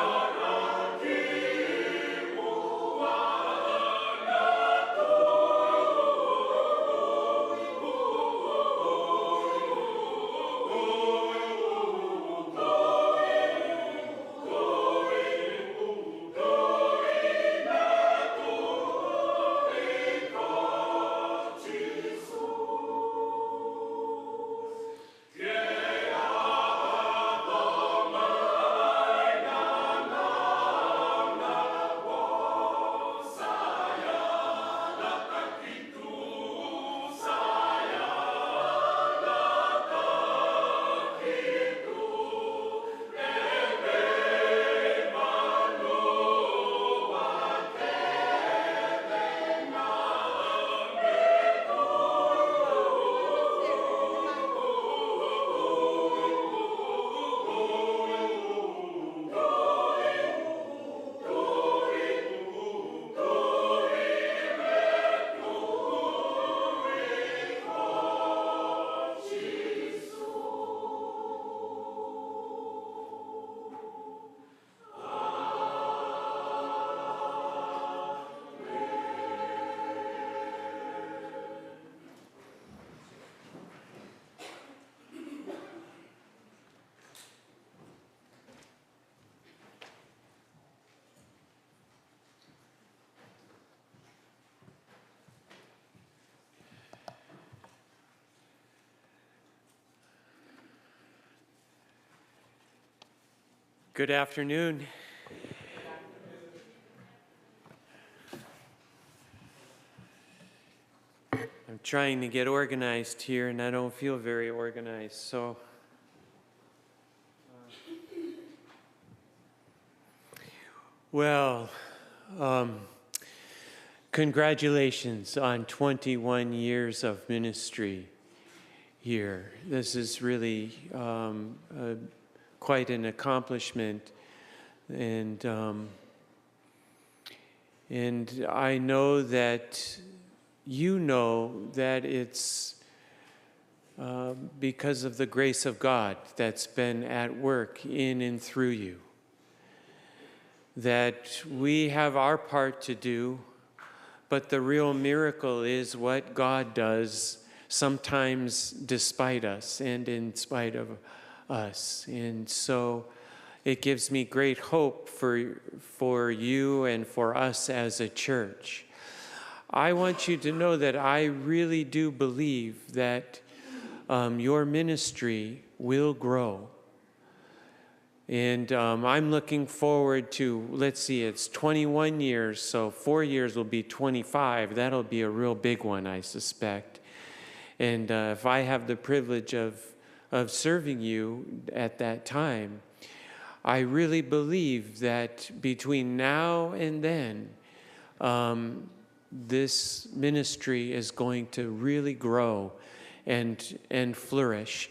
Good afternoon. I'm trying to get organized here, and I don't feel very organized, so. Well, um, congratulations on twenty-one years of ministry here. This is really, um, uh, quite an accomplishment, and, um, and I know that you know that it's, uh, because of the grace of God that's been at work in and through you. That we have our part to do, but the real miracle is what God does, sometimes despite us and in spite of us. And so it gives me great hope for, for you and for us as a church. I want you to know that I really do believe that, um, your ministry will grow. And, um, I'm looking forward to, let's see, it's twenty-one years, so four years will be twenty-five. That'll be a real big one, I suspect. And, uh, if I have the privilege of, of serving you at that time, I really believe that between now and then, um, this ministry is going to really grow and, and flourish.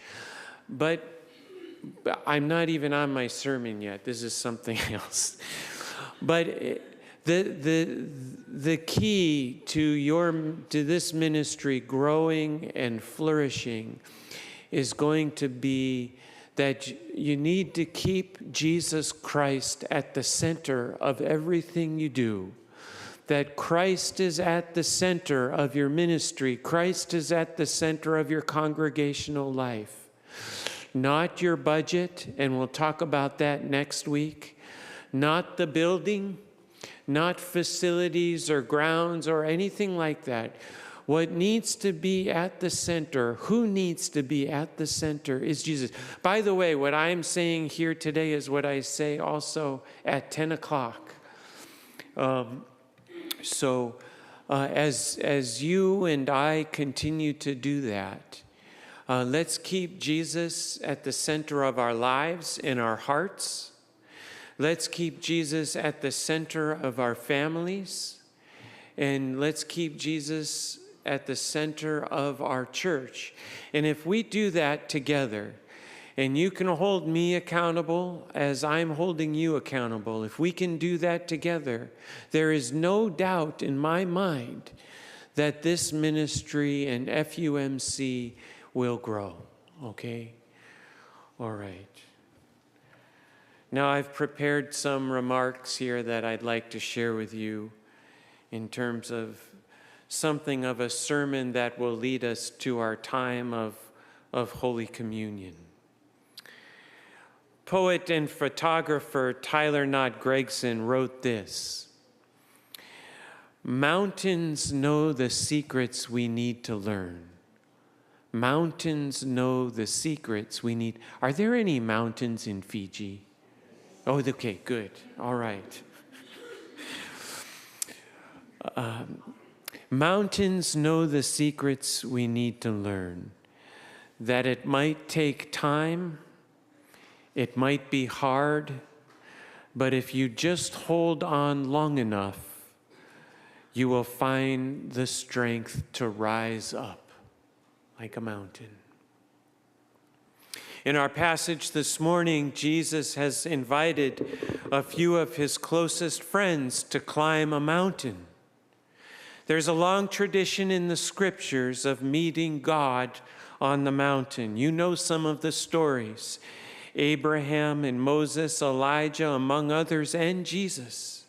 But I'm not even on my sermon yet. This is something else. But, eh, the, the, the key to your, to this ministry growing and flourishing is going to be that y-, you need to keep Jesus Christ at the center of everything you do. That Christ is at the center of your ministry. Christ is at the center of your congregational life. Not your budget, and we'll talk about that next week. Not the building, not facilities or grounds or anything like that. What needs to be at the center, who needs to be at the center is Jesus. By the way, what I'm saying here today is what I say also at ten o'clock. Um, so, uh, as, as you and I continue to do that, uh, let's keep Jesus at the center of our lives, in our hearts. Let's keep Jesus at the center of our families. And let's keep Jesus at the center of our church. And if we do that together, and you can hold me accountable as I'm holding you accountable, if we can do that together, there is no doubt in my mind that this ministry and F U M C will grow. Okay? All right. Now, I've prepared some remarks here that I'd like to share with you in terms of something of a sermon that will lead us to our time of, of Holy Communion. Poet and photographer Tyler Knott Gregson wrote this: "Mountains know the secrets we need to learn. Mountains know the secrets we need." Are there any mountains in Fiji? Oh, okay, good. All right. Um, mountains know the secrets we need to learn, that it might take time, it might be hard, but if you just hold on long enough, you will find the strength to rise up like a mountain. In our passage this morning, Jesus has invited a few of his closest friends to climb a mountain. There's a long tradition in the scriptures of meeting God on the mountain. You know some of the stories. Abraham and Moses, Elijah, among others, and Jesus.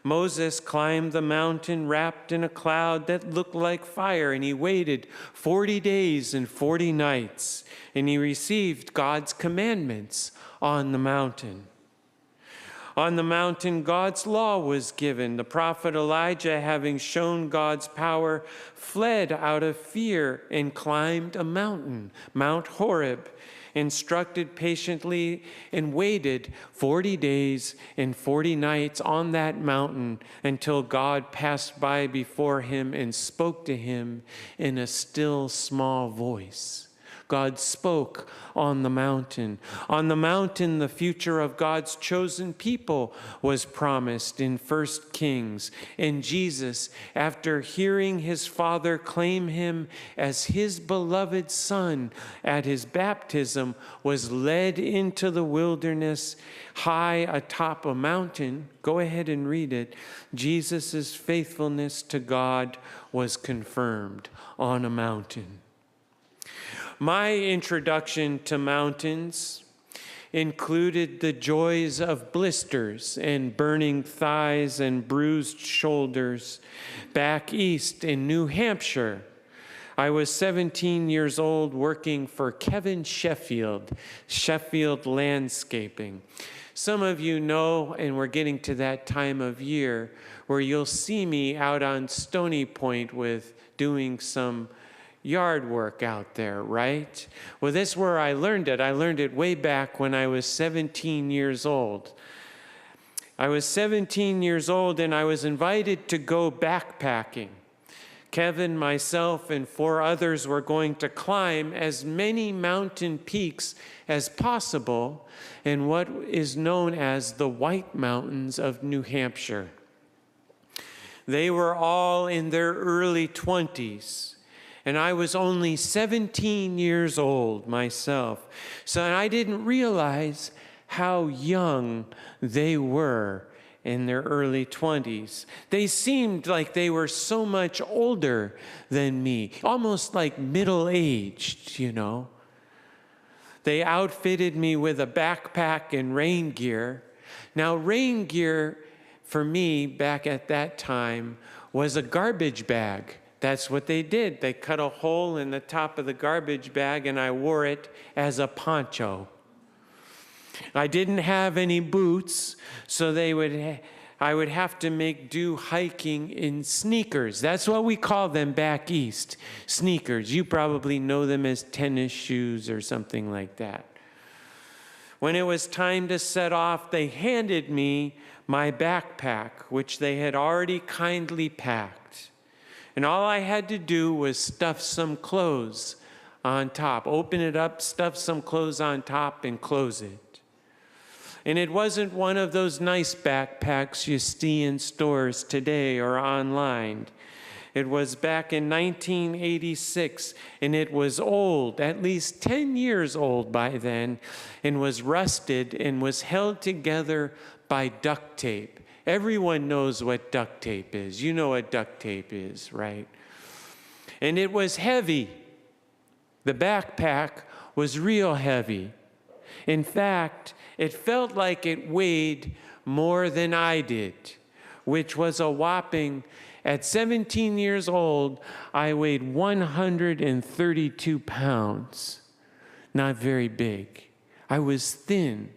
Moses climbed the mountain wrapped in a cloud that looked like fire, and he waited forty days and forty nights, and he received God's commandments on the mountain. On the mountain, God's law was given. The prophet Elijah, having shown God's power, fled out of fear and climbed a mountain, Mount Horeb, instructed patiently, and waited forty days and forty nights on that mountain until God passed by before him and spoke to him in a still small voice. God spoke on the mountain. On the mountain, the future of God's chosen people was promised in First Kings. And Jesus, after hearing his Father claim him as his beloved Son at his baptism, was led into the wilderness high atop a mountain. Go ahead and read it. Jesus' faithfulness to God was confirmed on a mountain. My introduction to mountains included the joys of blisters and burning thighs and bruised shoulders back east in New Hampshire. I was seventeen years old working for Kevin Sheffield, Sheffield Landscaping. Some of you know, and we're getting to that time of year where you'll see me out on Stony Point with doing some yard work out there, right? Well, that's where I learned it. I learned it way back when I was seventeen years old. I was seventeen years old and I was invited to go backpacking. Kevin, myself, and four others were going to climb as many mountain peaks as possible in what is known as the White Mountains of New Hampshire. They were all in their early twenties, and I was only seventeen years old myself. So I didn't realize how young they were in their early twenties. They seemed like they were so much older than me, almost like middle aged, you know. They outfitted me with a backpack and rain gear. Now, rain gear for me back at that time was a garbage bag. That's what they did. They cut a hole in the top of the garbage bag, and I wore it as a poncho. I didn't have any boots, so they would ha- I would have to make do hiking in sneakers. That's what we call them back east, sneakers. You probably know them as tennis shoes or something like that. When it was time to set off, they handed me my backpack, which they had already kindly packed. And all I had to do was stuff some clothes on top, open it up, stuff some clothes on top, and close it. And it wasn't one of those nice backpacks you see in stores today or online. It was back in nineteen eighty-six, and it was old, at least ten years old by then, and was rusted and was held together by duct tape. Everyone knows what duct tape is. You know what duct tape is, right? And it was heavy. The backpack was real heavy. In fact, it felt like it weighed more than I did, which was a whopping, at seventeen years old, I weighed one hundred thirty-two pounds. Not very big. I was thin,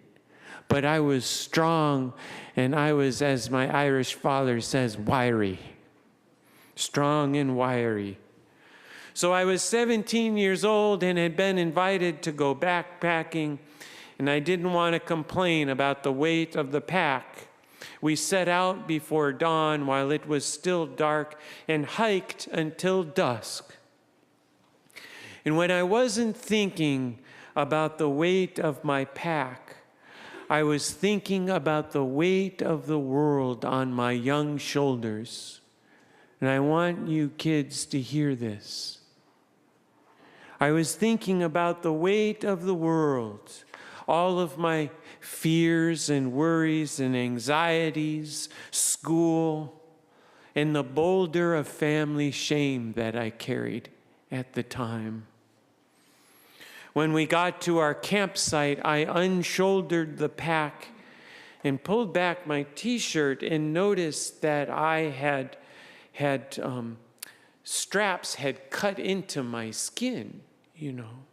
but I was strong, and I was, as my Irish father says, wiry. Strong and wiry. So I was seventeen years old and had been invited to go backpacking, and I didn't want to complain about the weight of the pack. We set out before dawn while it was still dark and hiked until dusk. And when I wasn't thinking about the weight of my pack, I was thinking about the weight of the world on my young shoulders. And I want you kids to hear this. I was thinking about the weight of the world, all of my fears and worries and anxieties, school, and the boulder of family shame that I carried at the time. When we got to our campsite, I unshouldered the pack and pulled back my t-shirt and noticed that I had had um, straps had cut into my skin, you know.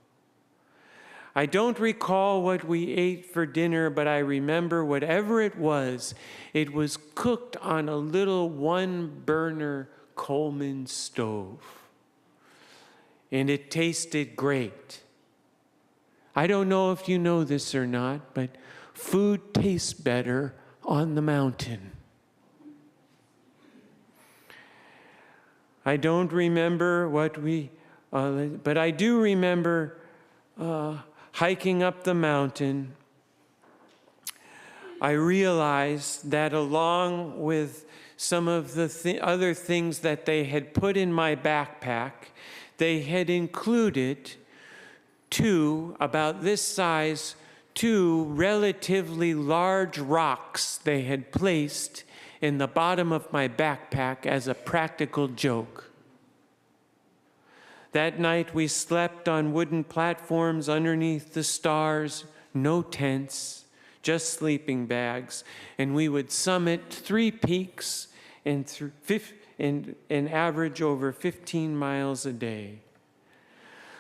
I don't recall what we ate for dinner, but I remember whatever it was, it was cooked on a little one burner Coleman stove. And it tasted great. I don't know if you know this or not, but food tastes better on the mountain. I don't remember what we, uh, but I do remember uh, hiking up the mountain. I realized that along with some of the th- other things that they had put in my backpack, they had included two, about this size, two relatively large rocks they had placed in the bottom of my backpack as a practical joke. That night we slept on wooden platforms underneath the stars, no tents, just sleeping bags, and we would summit three peaks and, th- fif- and, and average over fifteen miles a day.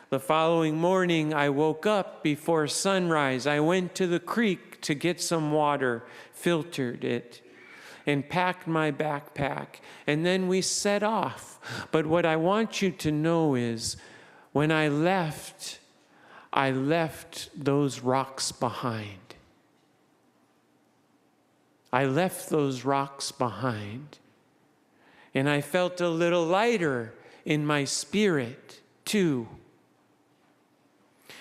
The following morning, I woke up before sunrise. I went to the creek to get some water, filtered it, and packed my backpack. And then we set off. But what I want you to know is when I left, I left those rocks behind. I left those rocks behind. And I felt a little lighter in my spirit, too.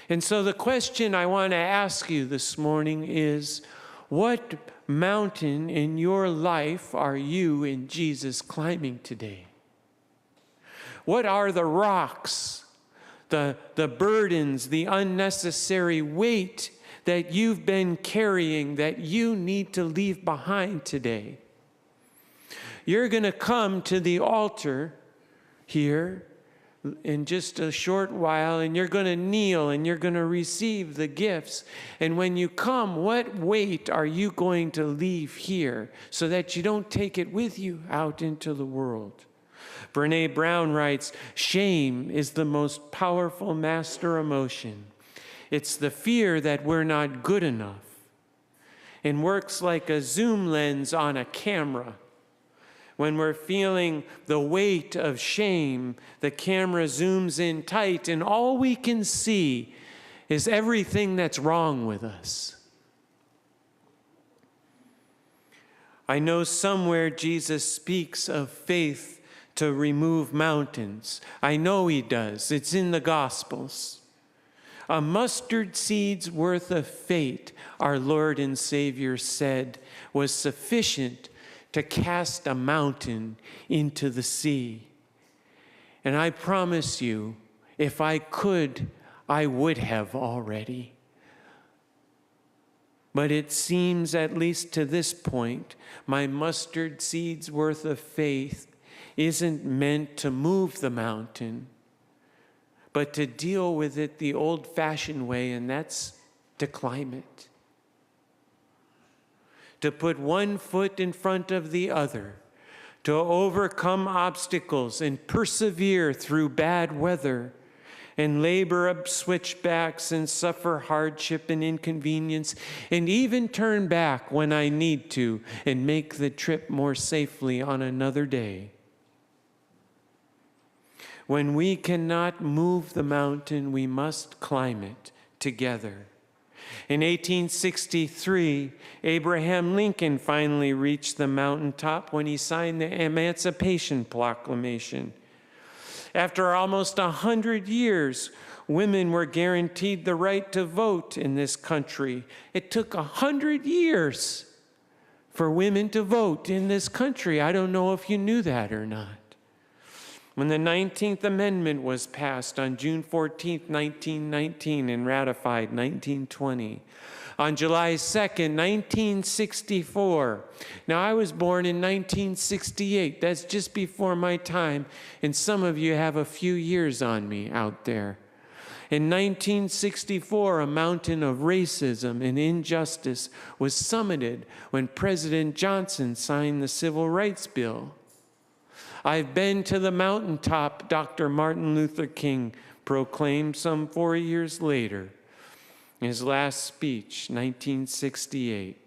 And so the question I want to ask you this morning is, what mountain in your life are you and Jesus climbing today? What are the rocks, the, the burdens, the unnecessary weight that you've been carrying that you need to leave behind today? You're going to come to the altar here in just a short while, and you're going to kneel and you're going to receive the gifts. And when you come, what weight are you going to leave here so that you don't take it with you out into the world? Brene Brown writes, "Shame is the most powerful master emotion. It's the fear that we're not good enough and works like a zoom lens on a camera. When we're feeling the weight of shame, the camera zooms in tight, and all we can see is everything that's wrong with us." I know somewhere Jesus speaks of faith to remove mountains. I know he does. It's in the Gospels. A mustard seed's worth of faith, our Lord and Savior said, was sufficient to cast a mountain into the sea. And I promise you, if I could, I would have already. But it seems, at least to this point, my mustard seed's worth of faith isn't meant to move the mountain, but to deal with it the old fashioned way, and that's to climb it. To put one foot in front of the other, to overcome obstacles and persevere through bad weather, and labor up switchbacks and suffer hardship and inconvenience, and even turn back when I need to and make the trip more safely on another day. When we cannot move the mountain, we must climb it together. In eighteen sixty-three, Abraham Lincoln finally reached the mountaintop when he signed the Emancipation Proclamation. After almost a hundred years, women were guaranteed the right to vote in this country. It took a hundred years for women to vote in this country. I don't know if you knew that or not. When the nineteenth Amendment was passed on June fourteenth, nineteen nineteen, and ratified nineteen twenty. On July second, nineteen sixty-four. Now, I was born in nineteen sixty-eight. That's just before my time, and some of you have a few years on me out there. In nineteen sixty-four, a mountain of racism and injustice was summited when President Johnson signed the Civil Rights Bill. "I've been to the mountaintop," Doctor Martin Luther King proclaimed some four years later. His last speech, nineteen sixty-eight.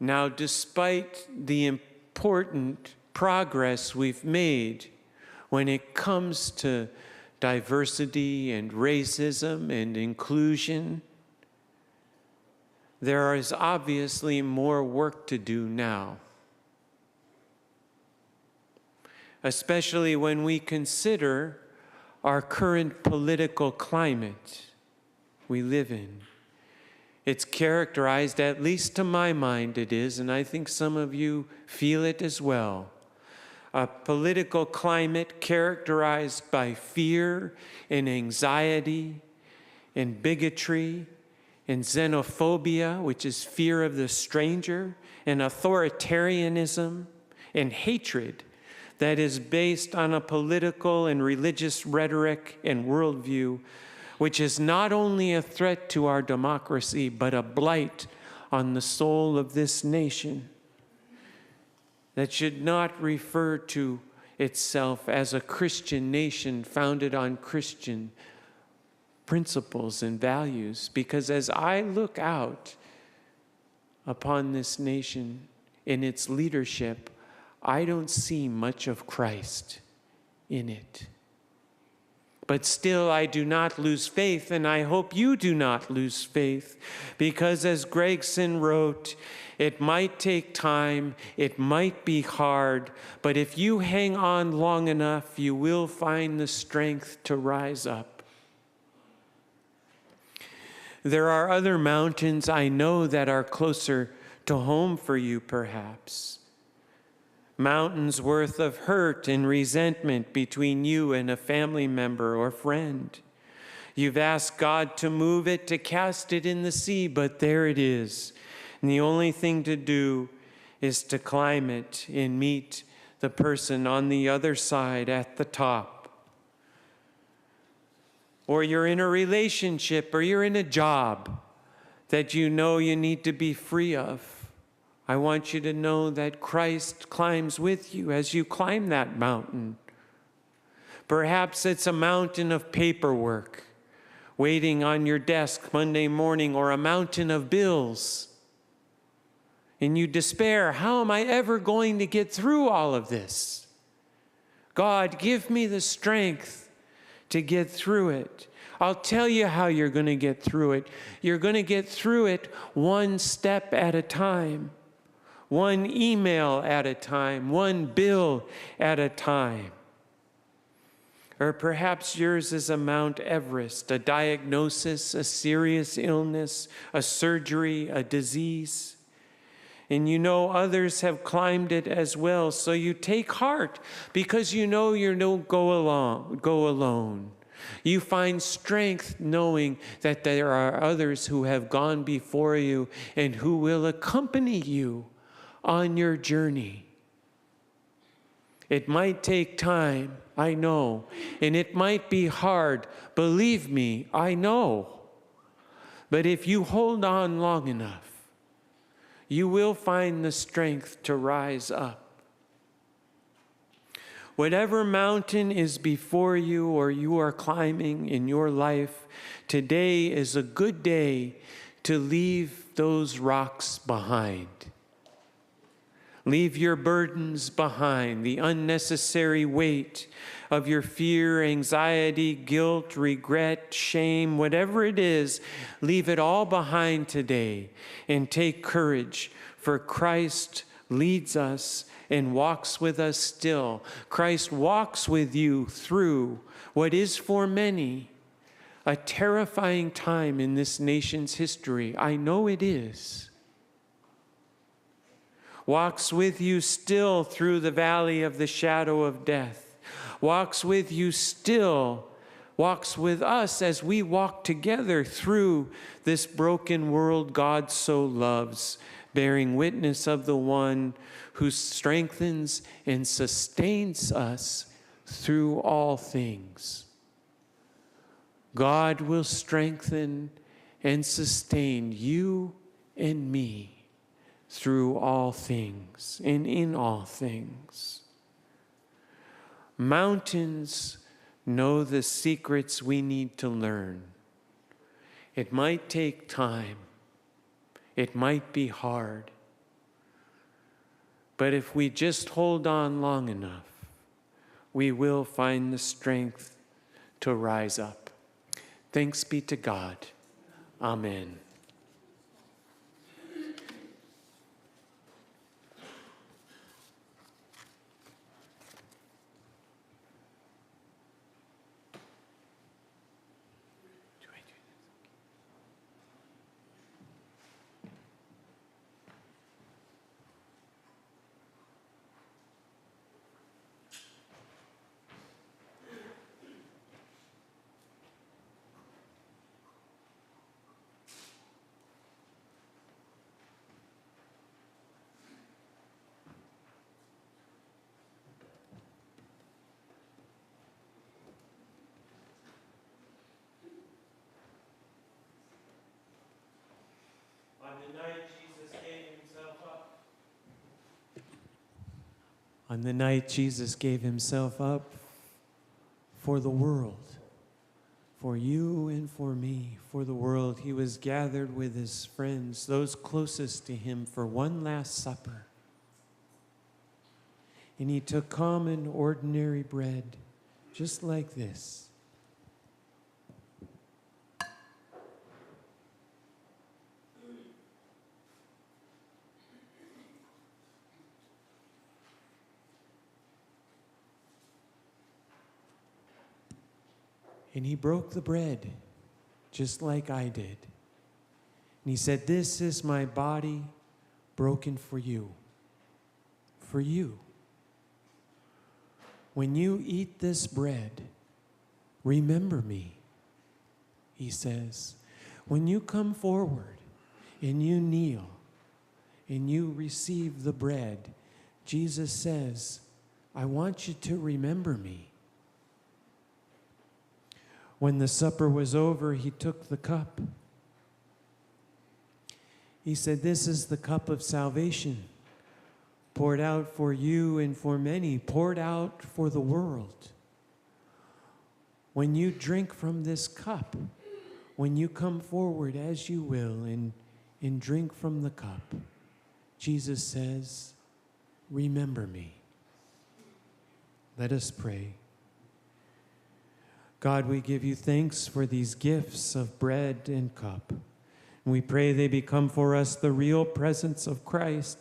Now, despite the important progress we've made when it comes to diversity and racism and inclusion, there is obviously more work to do now, especially when we consider our current political climate we live in. It's characterized, at least to my mind, it is, and I think some of you feel it as well, a political climate characterized by fear and anxiety and bigotry and xenophobia, which is fear of the stranger, and authoritarianism and hatred that is based on a political and religious rhetoric and worldview, which is not only a threat to our democracy, but a blight on the soul of this nation, that should not refer to itself as a Christian nation founded on Christian principles and values. Because as I look out upon this nation in its leadership, I don't see much of Christ in it. But still, I do not lose faith, and I hope you do not lose faith, because as Gregson wrote, it might take time, it might be hard, but if you hang on long enough, you will find the strength to rise up. There are other mountains I know that are closer to home for you, perhaps. Mountains worth of hurt and resentment between you and a family member or friend. You've asked God to move it, to cast it in the sea, but there it is. And the only thing to do is to climb it and meet the person on the other side at the top. Or you're in a relationship, or you're in a job that you know you need to be free of. I want you to know that Christ climbs with you as you climb that mountain. Perhaps it's a mountain of paperwork waiting on your desk Monday morning, or a mountain of bills. And you despair, "How am I ever going to get through all of this?" God, give me the strength to get through it. I'll tell you how you're going to get through it. You're going to get through it one step at a time, one email at a time, one bill at a time. Or perhaps yours is a Mount Everest, a diagnosis, a serious illness, a surgery, a disease. And you know others have climbed it as well, so you take heart because you know you don't go along, go alone. You find strength knowing that there are others who have gone before you and who will accompany you on your journey. It might take time, I know, and it might be hard. Believe me, I know. But if you hold on long enough, you will find the strength to rise up. Whatever mountain is before you or you are climbing in your life, today is a good day to leave those rocks behind. Leave your burdens behind, the unnecessary weight of your fear, anxiety, guilt, regret, shame, whatever it is. Leave it all behind today and take courage, for Christ leads us and walks with us still. Christ walks with you through what is for many a terrifying time in this nation's history. I know it is. Walks with you still through the valley of the shadow of death. Walks with you still. Walks with us as we walk together through this broken world God so loves, bearing witness of the one who strengthens and sustains us through all things. God will strengthen and sustain you and me through all things and in all things. Mountains Know the secrets we need to learn. It might take time. It might be hard. But if we just hold on long enough, we will find the strength to rise up. Thanks be to God. Amen. On the night Jesus gave himself up. On the night Jesus gave himself up for the world, for you and for me, for the world, he was gathered with his friends, those closest to him, for one last supper. And he took common, ordinary bread, just like this. And he broke the bread, just like I did. And he said, "This is my body broken for you." For you. "When you eat this bread, remember me," he says. When you come forward and you kneel and you receive the bread, Jesus says, "I want you to remember me." When the supper was over, he took the cup. He said, "This is the cup of salvation, poured out for you and for many, poured out for the world. When you drink from this cup, when you come forward as you will and, and drink from the cup," Jesus says, "Remember me." Let us pray. God, we give you thanks for these gifts of bread and cup. And we pray they become for us the real presence of Christ,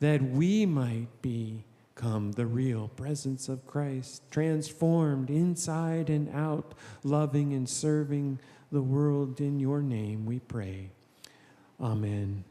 that we might become the real presence of Christ, transformed inside and out, loving and serving the world. In your name we pray. Amen.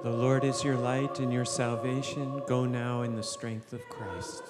The Lord is your light and your salvation. Go now in the strength of Christ.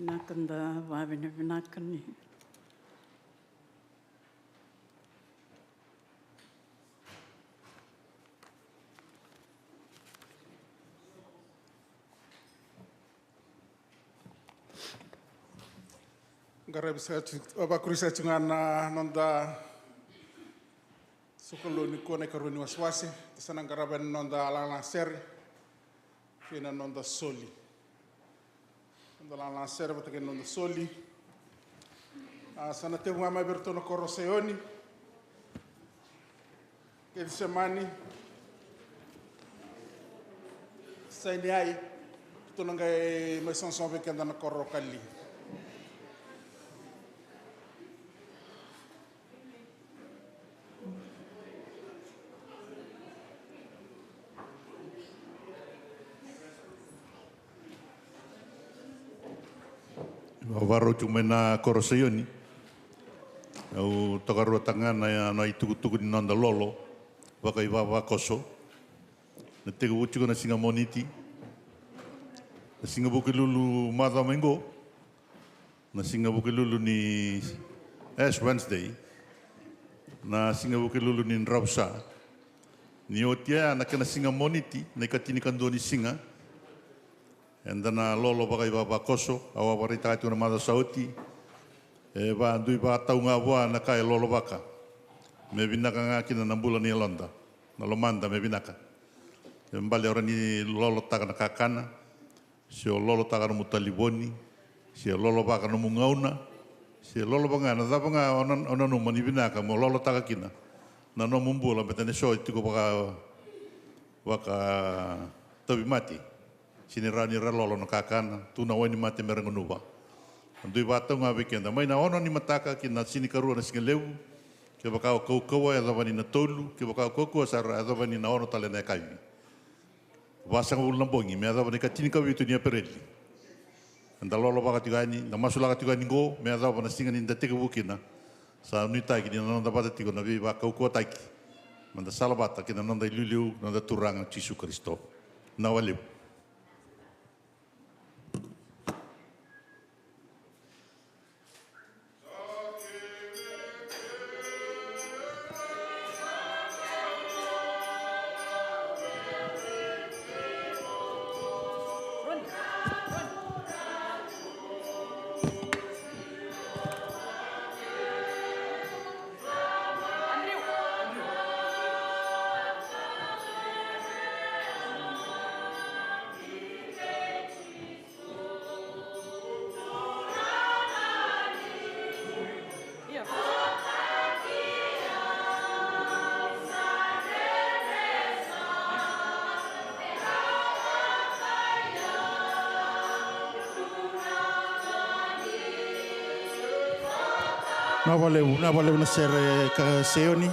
Vinaka, da vavinavinaka ni qaravi sa tu, vakuri sa tu ga na noda sokalou nikua na ikarua ni wasewase. Da sa na qarava na noda lagalaga sere kei na noda soli. Noda lagalaga sere vata kei na noda soli. A, sa na tevu ga mai vei iratou na koro o Saioni, Kecisemani, Saineai. Ratou na qai mai sogosogo vei keda na koro o Kalili. Vakarau tiko mai na koro o Saioni. Au tokaruataka ga na, na itukutuku ni noda lolo vakaivavakoso. Na tekivu tiko na siga Moniti, na siga Vukelulu macawa mai qo, na siga Vukelulu ni Ash Wednesday, na siga Vukelulu ni Dravusa. Ni oti ya na kena siga Moniti, na ikatinikadua ni siga, eda na lolo vakaivavakoso. Au a vakaraitaka tiko na macawa sa oti, e va dui vakatau ga vua na ka e lolovaka. Me vinaka ga kina na bula ni yaloda, na lomada me vinaka. E bale o rawa ni lolotaka na kakana, se o lolotaka nomu talevoni, se o lolovaka nomu gauna, se lolovaka ga na cava ga o na, o nanuma ni vinaka mo lolotaka kina na nomu bula, baleta ni so e tiko vaka, vaka tauvimate. Sega ni rawa ni ra lolo na kakana, tu na wainimate me ra gunuva. A dui vakatau ga vei keda mai na ono ni mataka ki na tinikarua na sigalevu. Kevaka o kaukauwa, yacova ni na tolu. Kevaka o kaukauwa sara, yacova ni na ono tale na yakavi. Vasagavulu na bogi me yacova na ikatinikavitu ni Epereli. Eda lolovaka tiko yani, da masulaka tiko yani qo me yacova na siga ni da tekivu kina. Sa nuitaki ni na noda vata tiko na veivakaukauwataki, meda sala vata kei na noda iliuliu, noda Turaga Jisu Karisito. Vinaka vakalevu. Vinaka vakalevu, vinaka vakalevu na sere ka Saioni.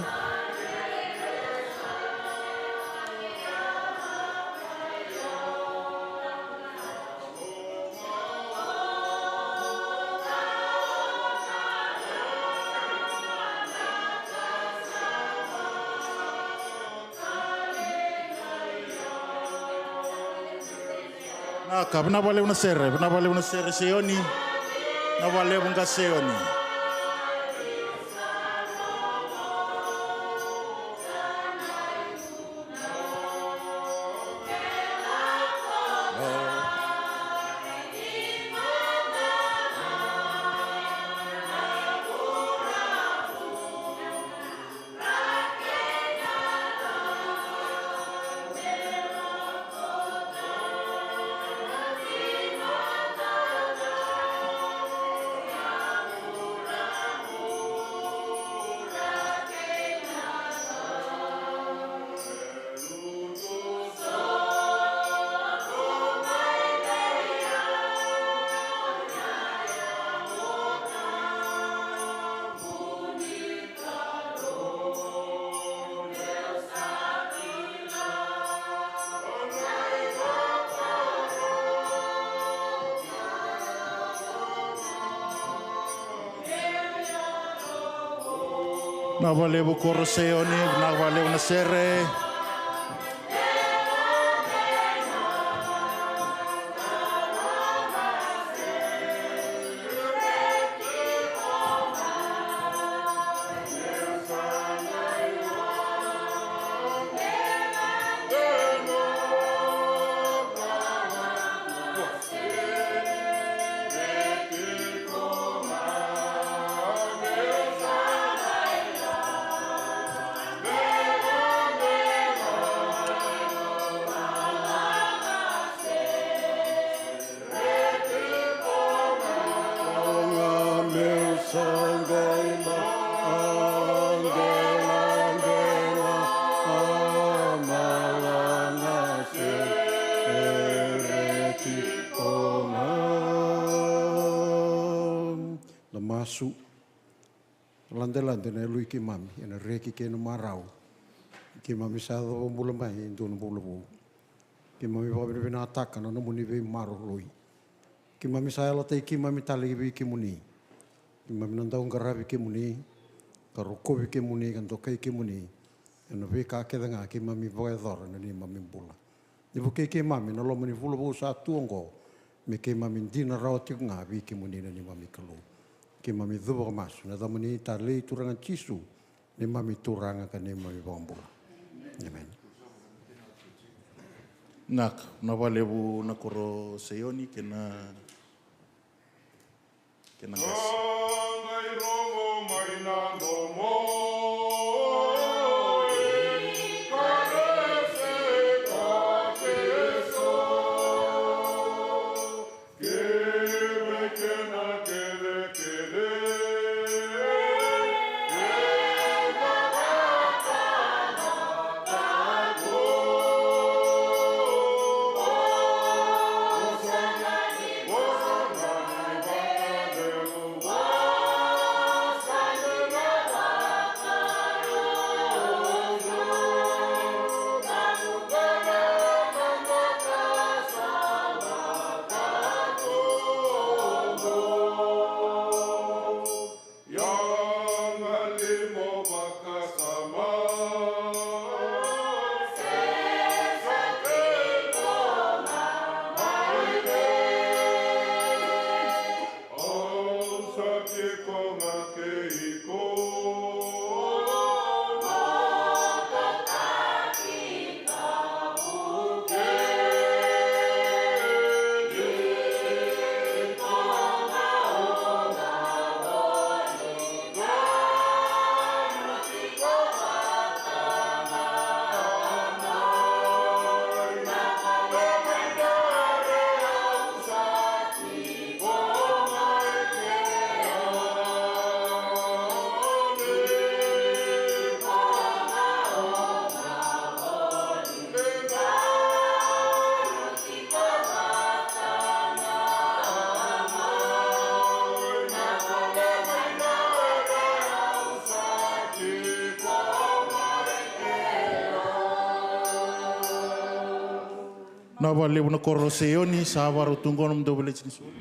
Vinaka, vinaka vakalevu na sere, vinaka vakalevu na sere Saioni. Vinaka vakalevu ga Saioni. Vinaka vakalevu koro Saioni, vinaka vakalevu na sere. Jisu. Ladelade na yaloi keimami ena reki kei na marau. Keimami sa yacova bula mai e dua na bula vou. Keimami vakavinavinakataka na nomuni veimaroroi. Keimami sa yalataki keimami tale vei kemuni. Keimami na dau qaravi kemuni, ka rokovi kemuni, ka dokai kemuni ena veika kece ga keimami vakayacora na neimami bula. Ni vukei keimami na loma ni vula vou sa tu oqo, me keimami dina rawa tiko ga vei kemuni na neimami Kalou. Keimami cuva ka masu ena yacamuni talei, Turaga Jisu, neimami Turaga ka neimami iVakabula. Emeni. Vinaka, vinaka vakalevu na koro Saioni kei na, kei na qase. Vinaka vakalevu na koro Saioni, sa varau tu qo na nomudou veleti ni soli.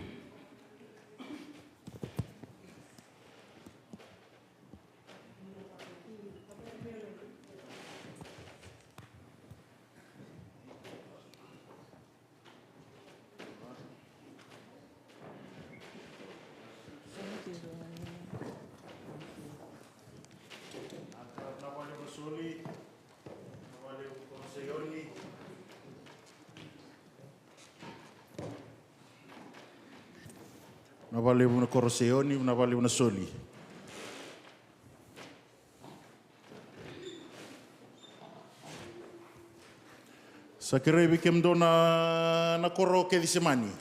Vinaka vakalevu na koro Saioni, vinaka vakalevu na soli. Sa kerei vei kemudou na, na koro Kecisemani.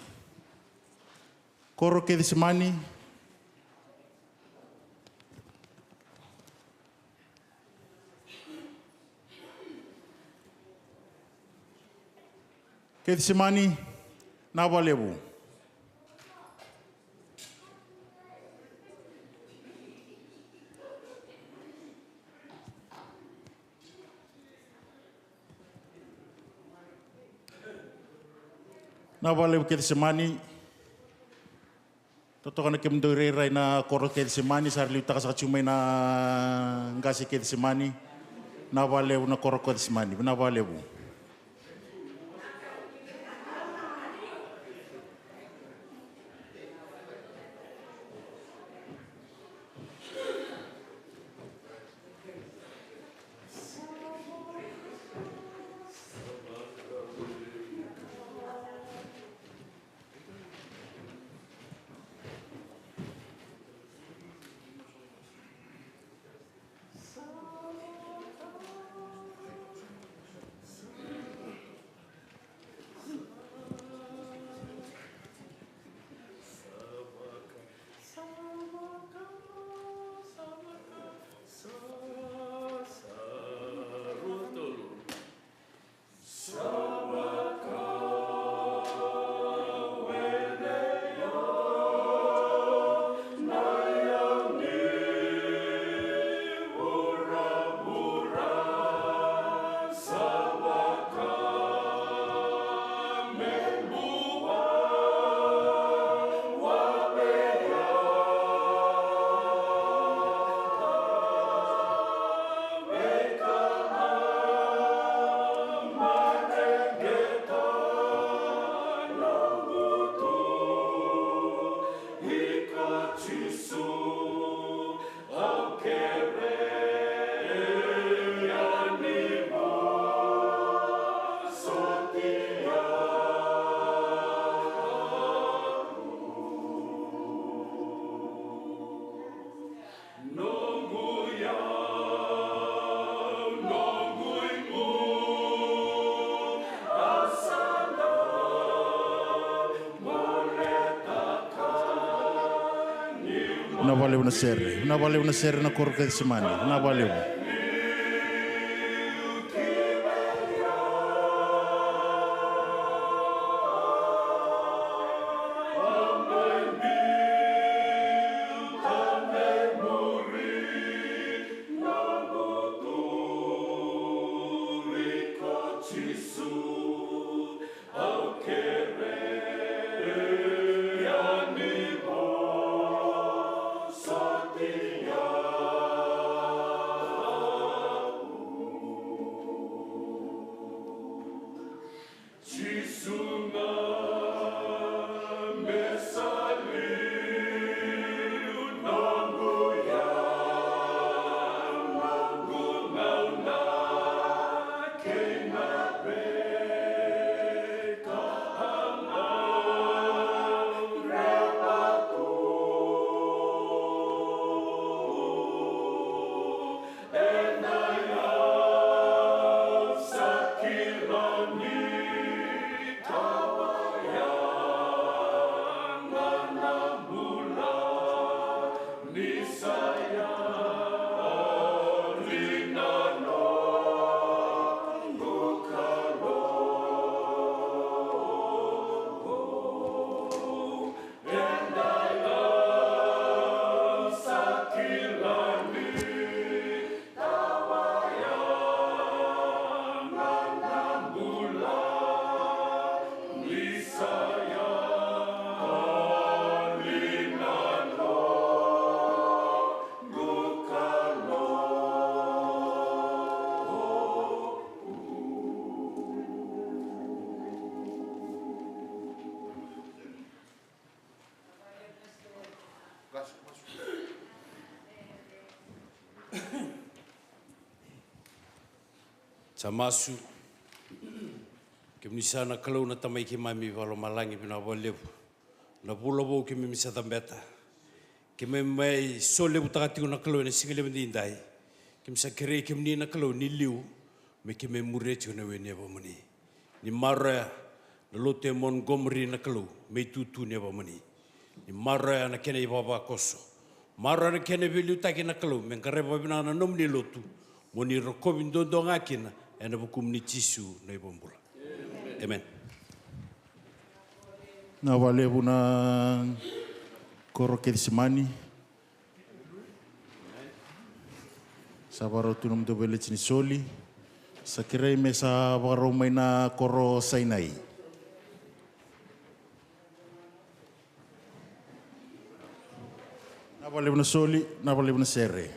Koro Kecisemani. Kecisemani, vinaka vakalevu. Vinaka vakalevu Kecisemani. Totoka na kemudou irairai na koro Kecisemani, sa ra liutaka saka tiko mai na qase Kecisemani. Vinaka vakalevu na koro Kecisemani, vinaka vakalevu. Vinaka vakalevu na sere, vinaka vakalevu na sere na koro Kecisemani, vinaka vakalevu. Sa masu. Kemuni sa na Kalou na Tamai keimami vakalomalagi, vinaka vakalevu na vula vou keimami sa cabeta. Keimami mai solevutaka tiko na Kalou ena siga levu edaidai. Keimami sa kerei kemuni na Kalou ni liu me keimami muria tiko na we ni yavamuni. Ni maroroya na lotu e Montgomery na Kalou me itutu ni yavamuni. Ni maroroya na kena ivavakoso, maroroya na kena veiliutaki na Kalou me qarava vinaka na nomuni lotu. Mo ni rokovi duadua ga kina ena vukumuni Jisu na iVakabula. Amen. Vinaka vakalevu na koro Kecisemani. Sa vakarau tu nomudou veleti ni soli. Sa kerei me sa vakarau mai na koro Sainai. Vinaka vakalevu na soli, vinaka vakalevu na sere.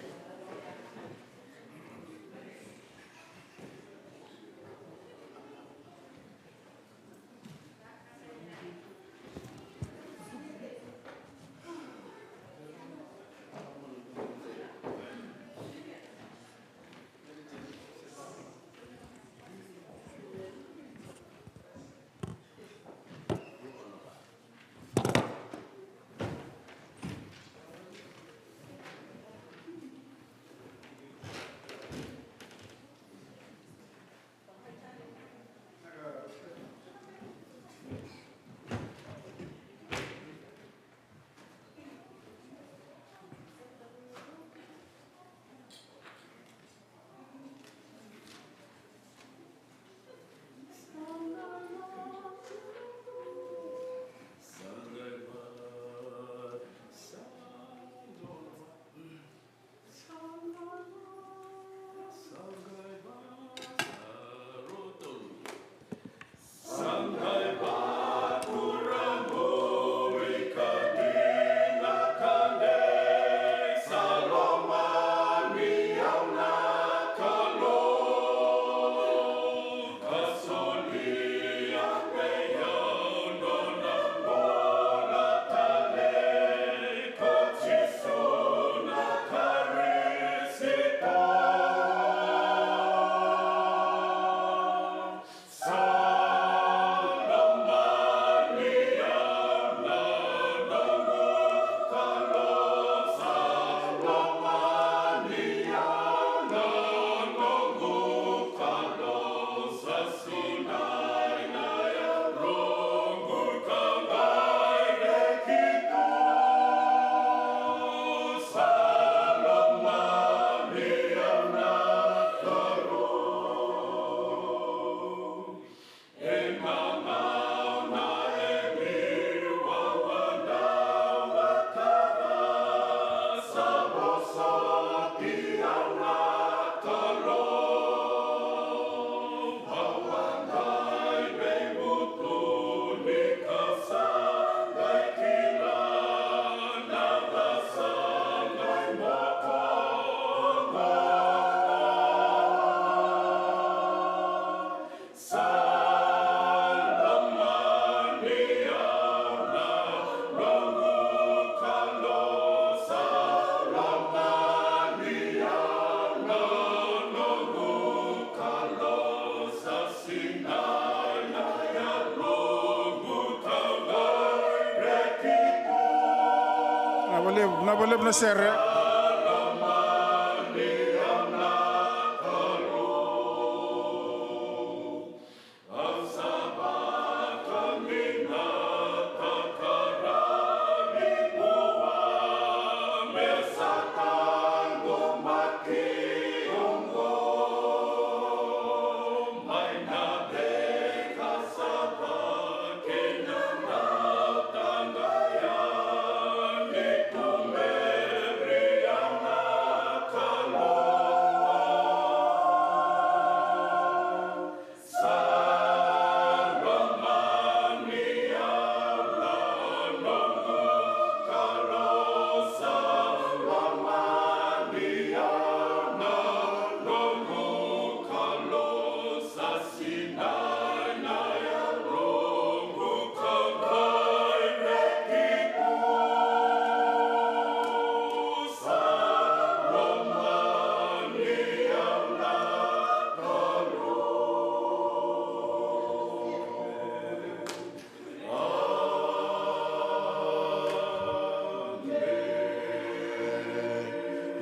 Vinaka vakalevu na sere.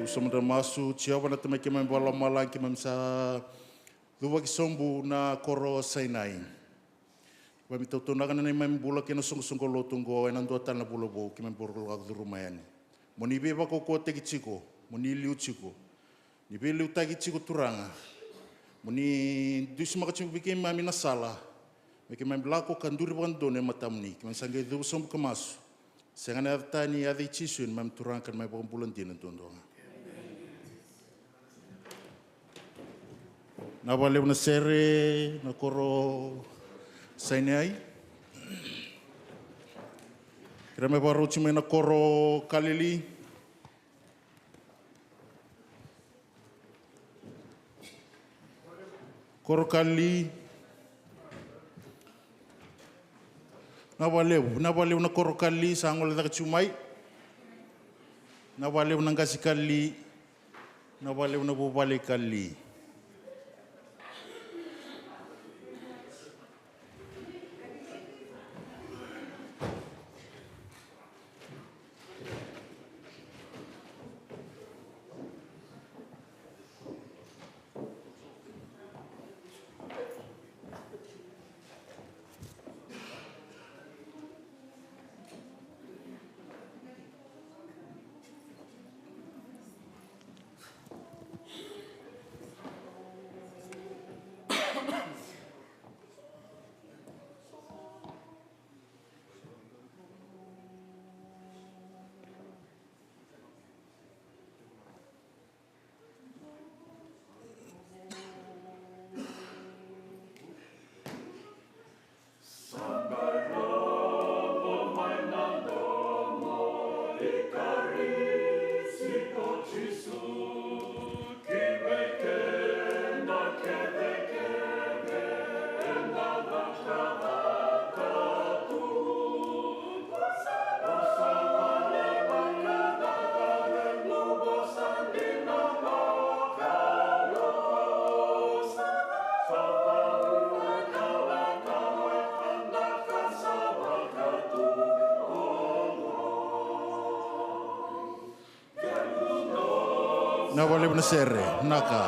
Au sa mada masu. Jiova na Tamai keimami vakalomalagi, keimami sa cuvaki sobu na koro Sainai. Keimami tautaunaka na neimami bula kei na soqosoqo lotu oqo ena dua tale na vula vou keimami bau lako curuma yani. Mo ni veivakaukauwataki tiko, mo ni liu tiko, ni veiliutaki tiko Turaga. Mo ni dusimaka tiko vei keimami na sala me keimami lako ka duri vakadodonu e matamuni. Keimami sa qai cuva sobu ka masu. Sega na yaca tani, yaca i Jisu, neimami Turaga ka neimami Vakabula dina duadua ga. Vinaka vakalevu na sere, na koro Sainai. Kerea me vakarau tiko mai na koro Kalili. Koro Kalili. Vinaka vakalevu, vinaka vakalevu na koro Kalili, sa gole cake tiko mai. Vinaka vakalevu na qase Kalili. Vinaka vakalevu na vuvale Kalili. Vinaka vakalevu na sere, vinaka.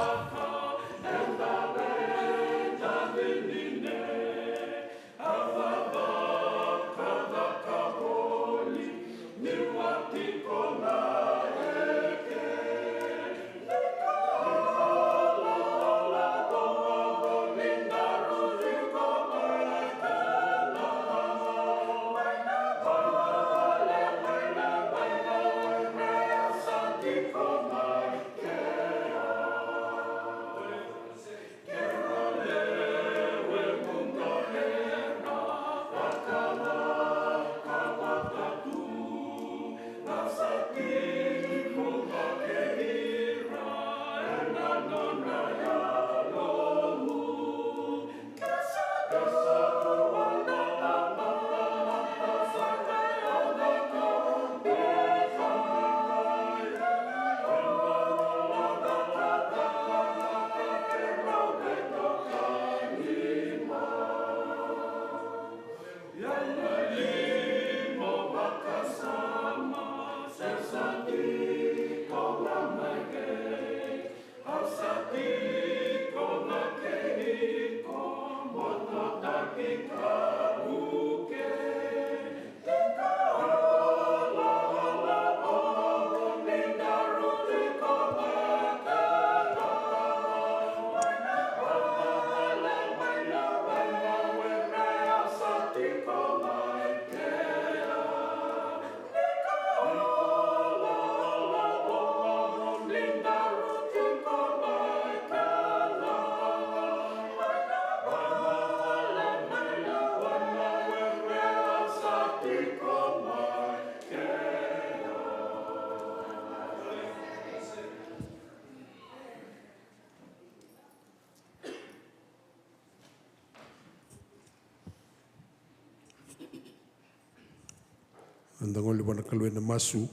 Da gole vua na Kalou ena masu.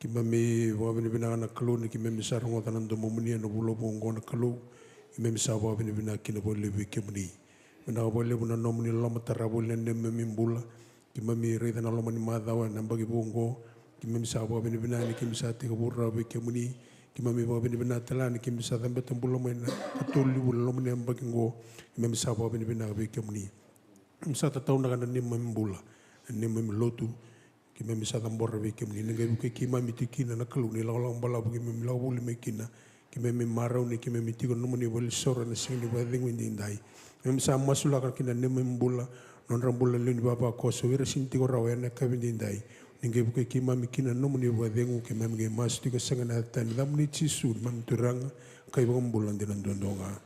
Keimami vakavinavinaka na Kalou ni keimami sa rogoca na domomuni ena vula vou oqo na Kalou. Keimami sa vakavinavinaka kina vakalevu vei kemuni. Vinaka vakalevu na nomuni loloma tara voli na neimami bula. Keimami raica na loma ni macawa ena yabaki vou oqo. Keimami sa vakavinavinaka ni keimami sa tekivu rawa vei kemuni. Keimami vakavinavinaka tale ga ni keimami sa cabeta bula mai na katolu ni vula loma ni yabaki oqo. Keimami sa vakavinavinaka vei kemuni. Keimami sa tataunaka na neimami bula, na neimami lotu. Keimami sa cabora vei kemuni, ni qai vukei keimami tiko kina na Kalou, ni lakolako balavu keimami lako voli mai kina. Keimami marau ni keimami tiko na nomuni valenisoro ena siga ni vakacegu edaidai. Keimami sa masulaka kina na neimami bula, nodra bula na lewe ni vavakoso, o ira sega ni tiko rawa ena yakavi edaidai. Ni qai vukei keimami kina na nomuni vakacegu, keimami qai masu tiko sega ena yaca tani ni yacamuni Jisu, neimami Turaga ka iVakabula dina duadua ga.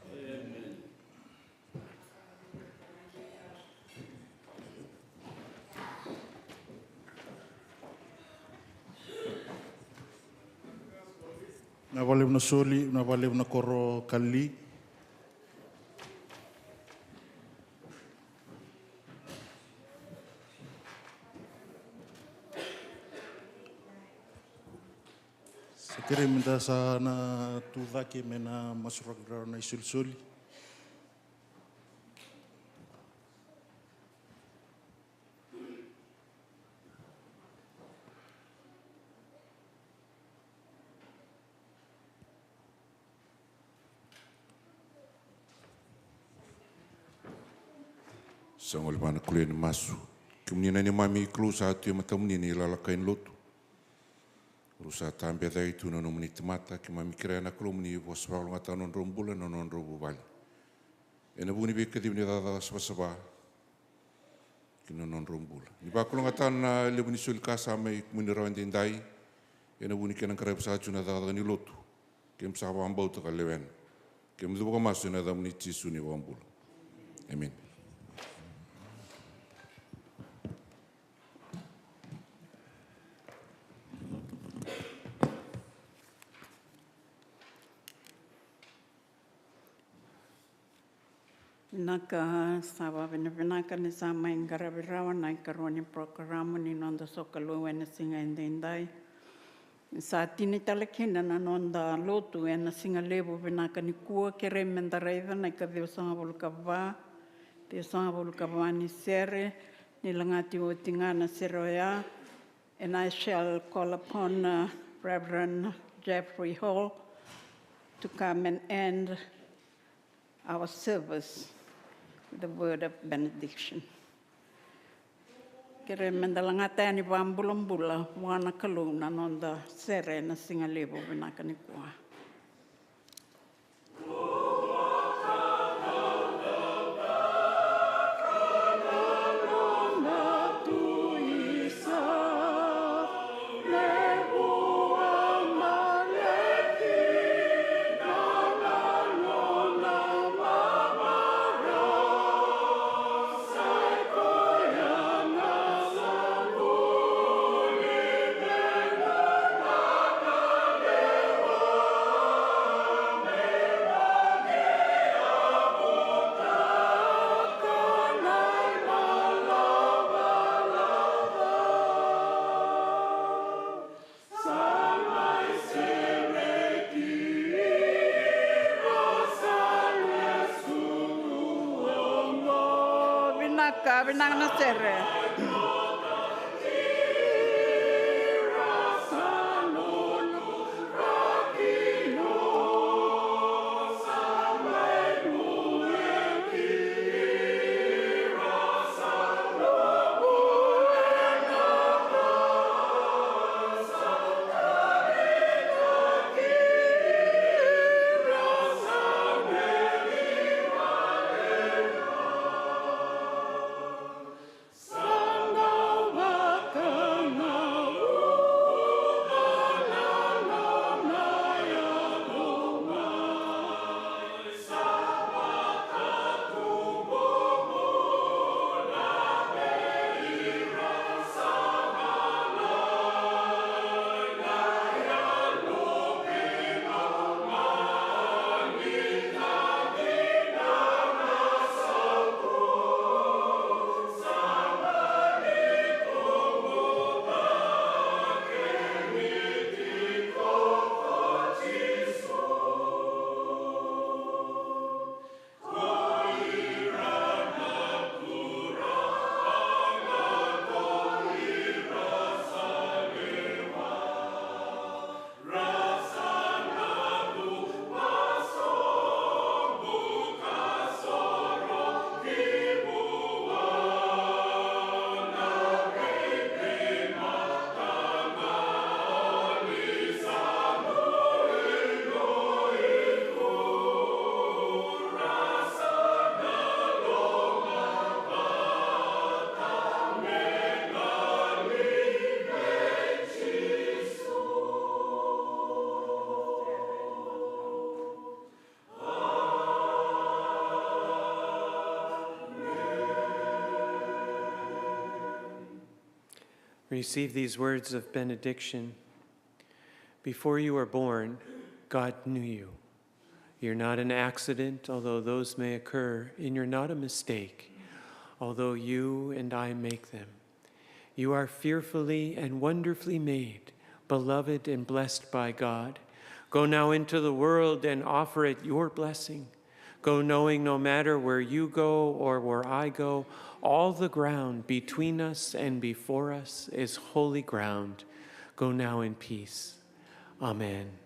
Na vakalevu na soli, na vakalevu na koro Kalili. Sa kerei meda sa na tu cake me na masulaki rawa na isolisoli. Sa gole vua na Kalou ena masu. Kemuni na neimami Kalou, sa tu e matamuni na ilalakai ni lotu. Rau sa tabecaki tu na nomuni tamata, keimami kerea na Kalou mo ni vosa vakalougatataka na nodrau bula, na nodrau vuvale. Ena vuku ni veikacivi ni cakacaka savasava ki na nodrau bula. Ni vakalougatataka na levu ni soli ka sa mai kemuni rawa edaidai, ena vuku ni kena qaravi saka tu na cakacaka ni lotu. Keimami sa vakabauta ka lewena. Keimami cuva ka masu ena yacamuni Jisu na iVakabula. Emeni. Vinaka, sa vakavinavinaka ni sa mai qaravi rawa na ikarua ni porokaramu ni noda sokalou ena siga edaidai. Sa tini tale kina na noda lotu ena siga levu vinaka nikua, kerei meda raica na ikaciwasagavulu ka va, ciwasagavulu ka va ni sere, ni lagati oti ga na sere oya. And I shall call upon, uh, Reverend Jeffrey Hall to come and end our service with the word of benediction. Kerei meda lagata yani vakabulabula vua na Kalou na noda sere ena siga levu vinaka nikua. Vinaka, vinaka na sere. Receive these words of benediction. Before you were born, God knew you. You're not an accident, although those may occur, and you're not a mistake, although you and I make them. You are fearfully and wonderfully made, beloved and blessed by God. Go now into the world and offer it your blessing. Go knowing no matter where you go or where I go, all the ground between us and before us is holy ground. Go now in peace. Amen.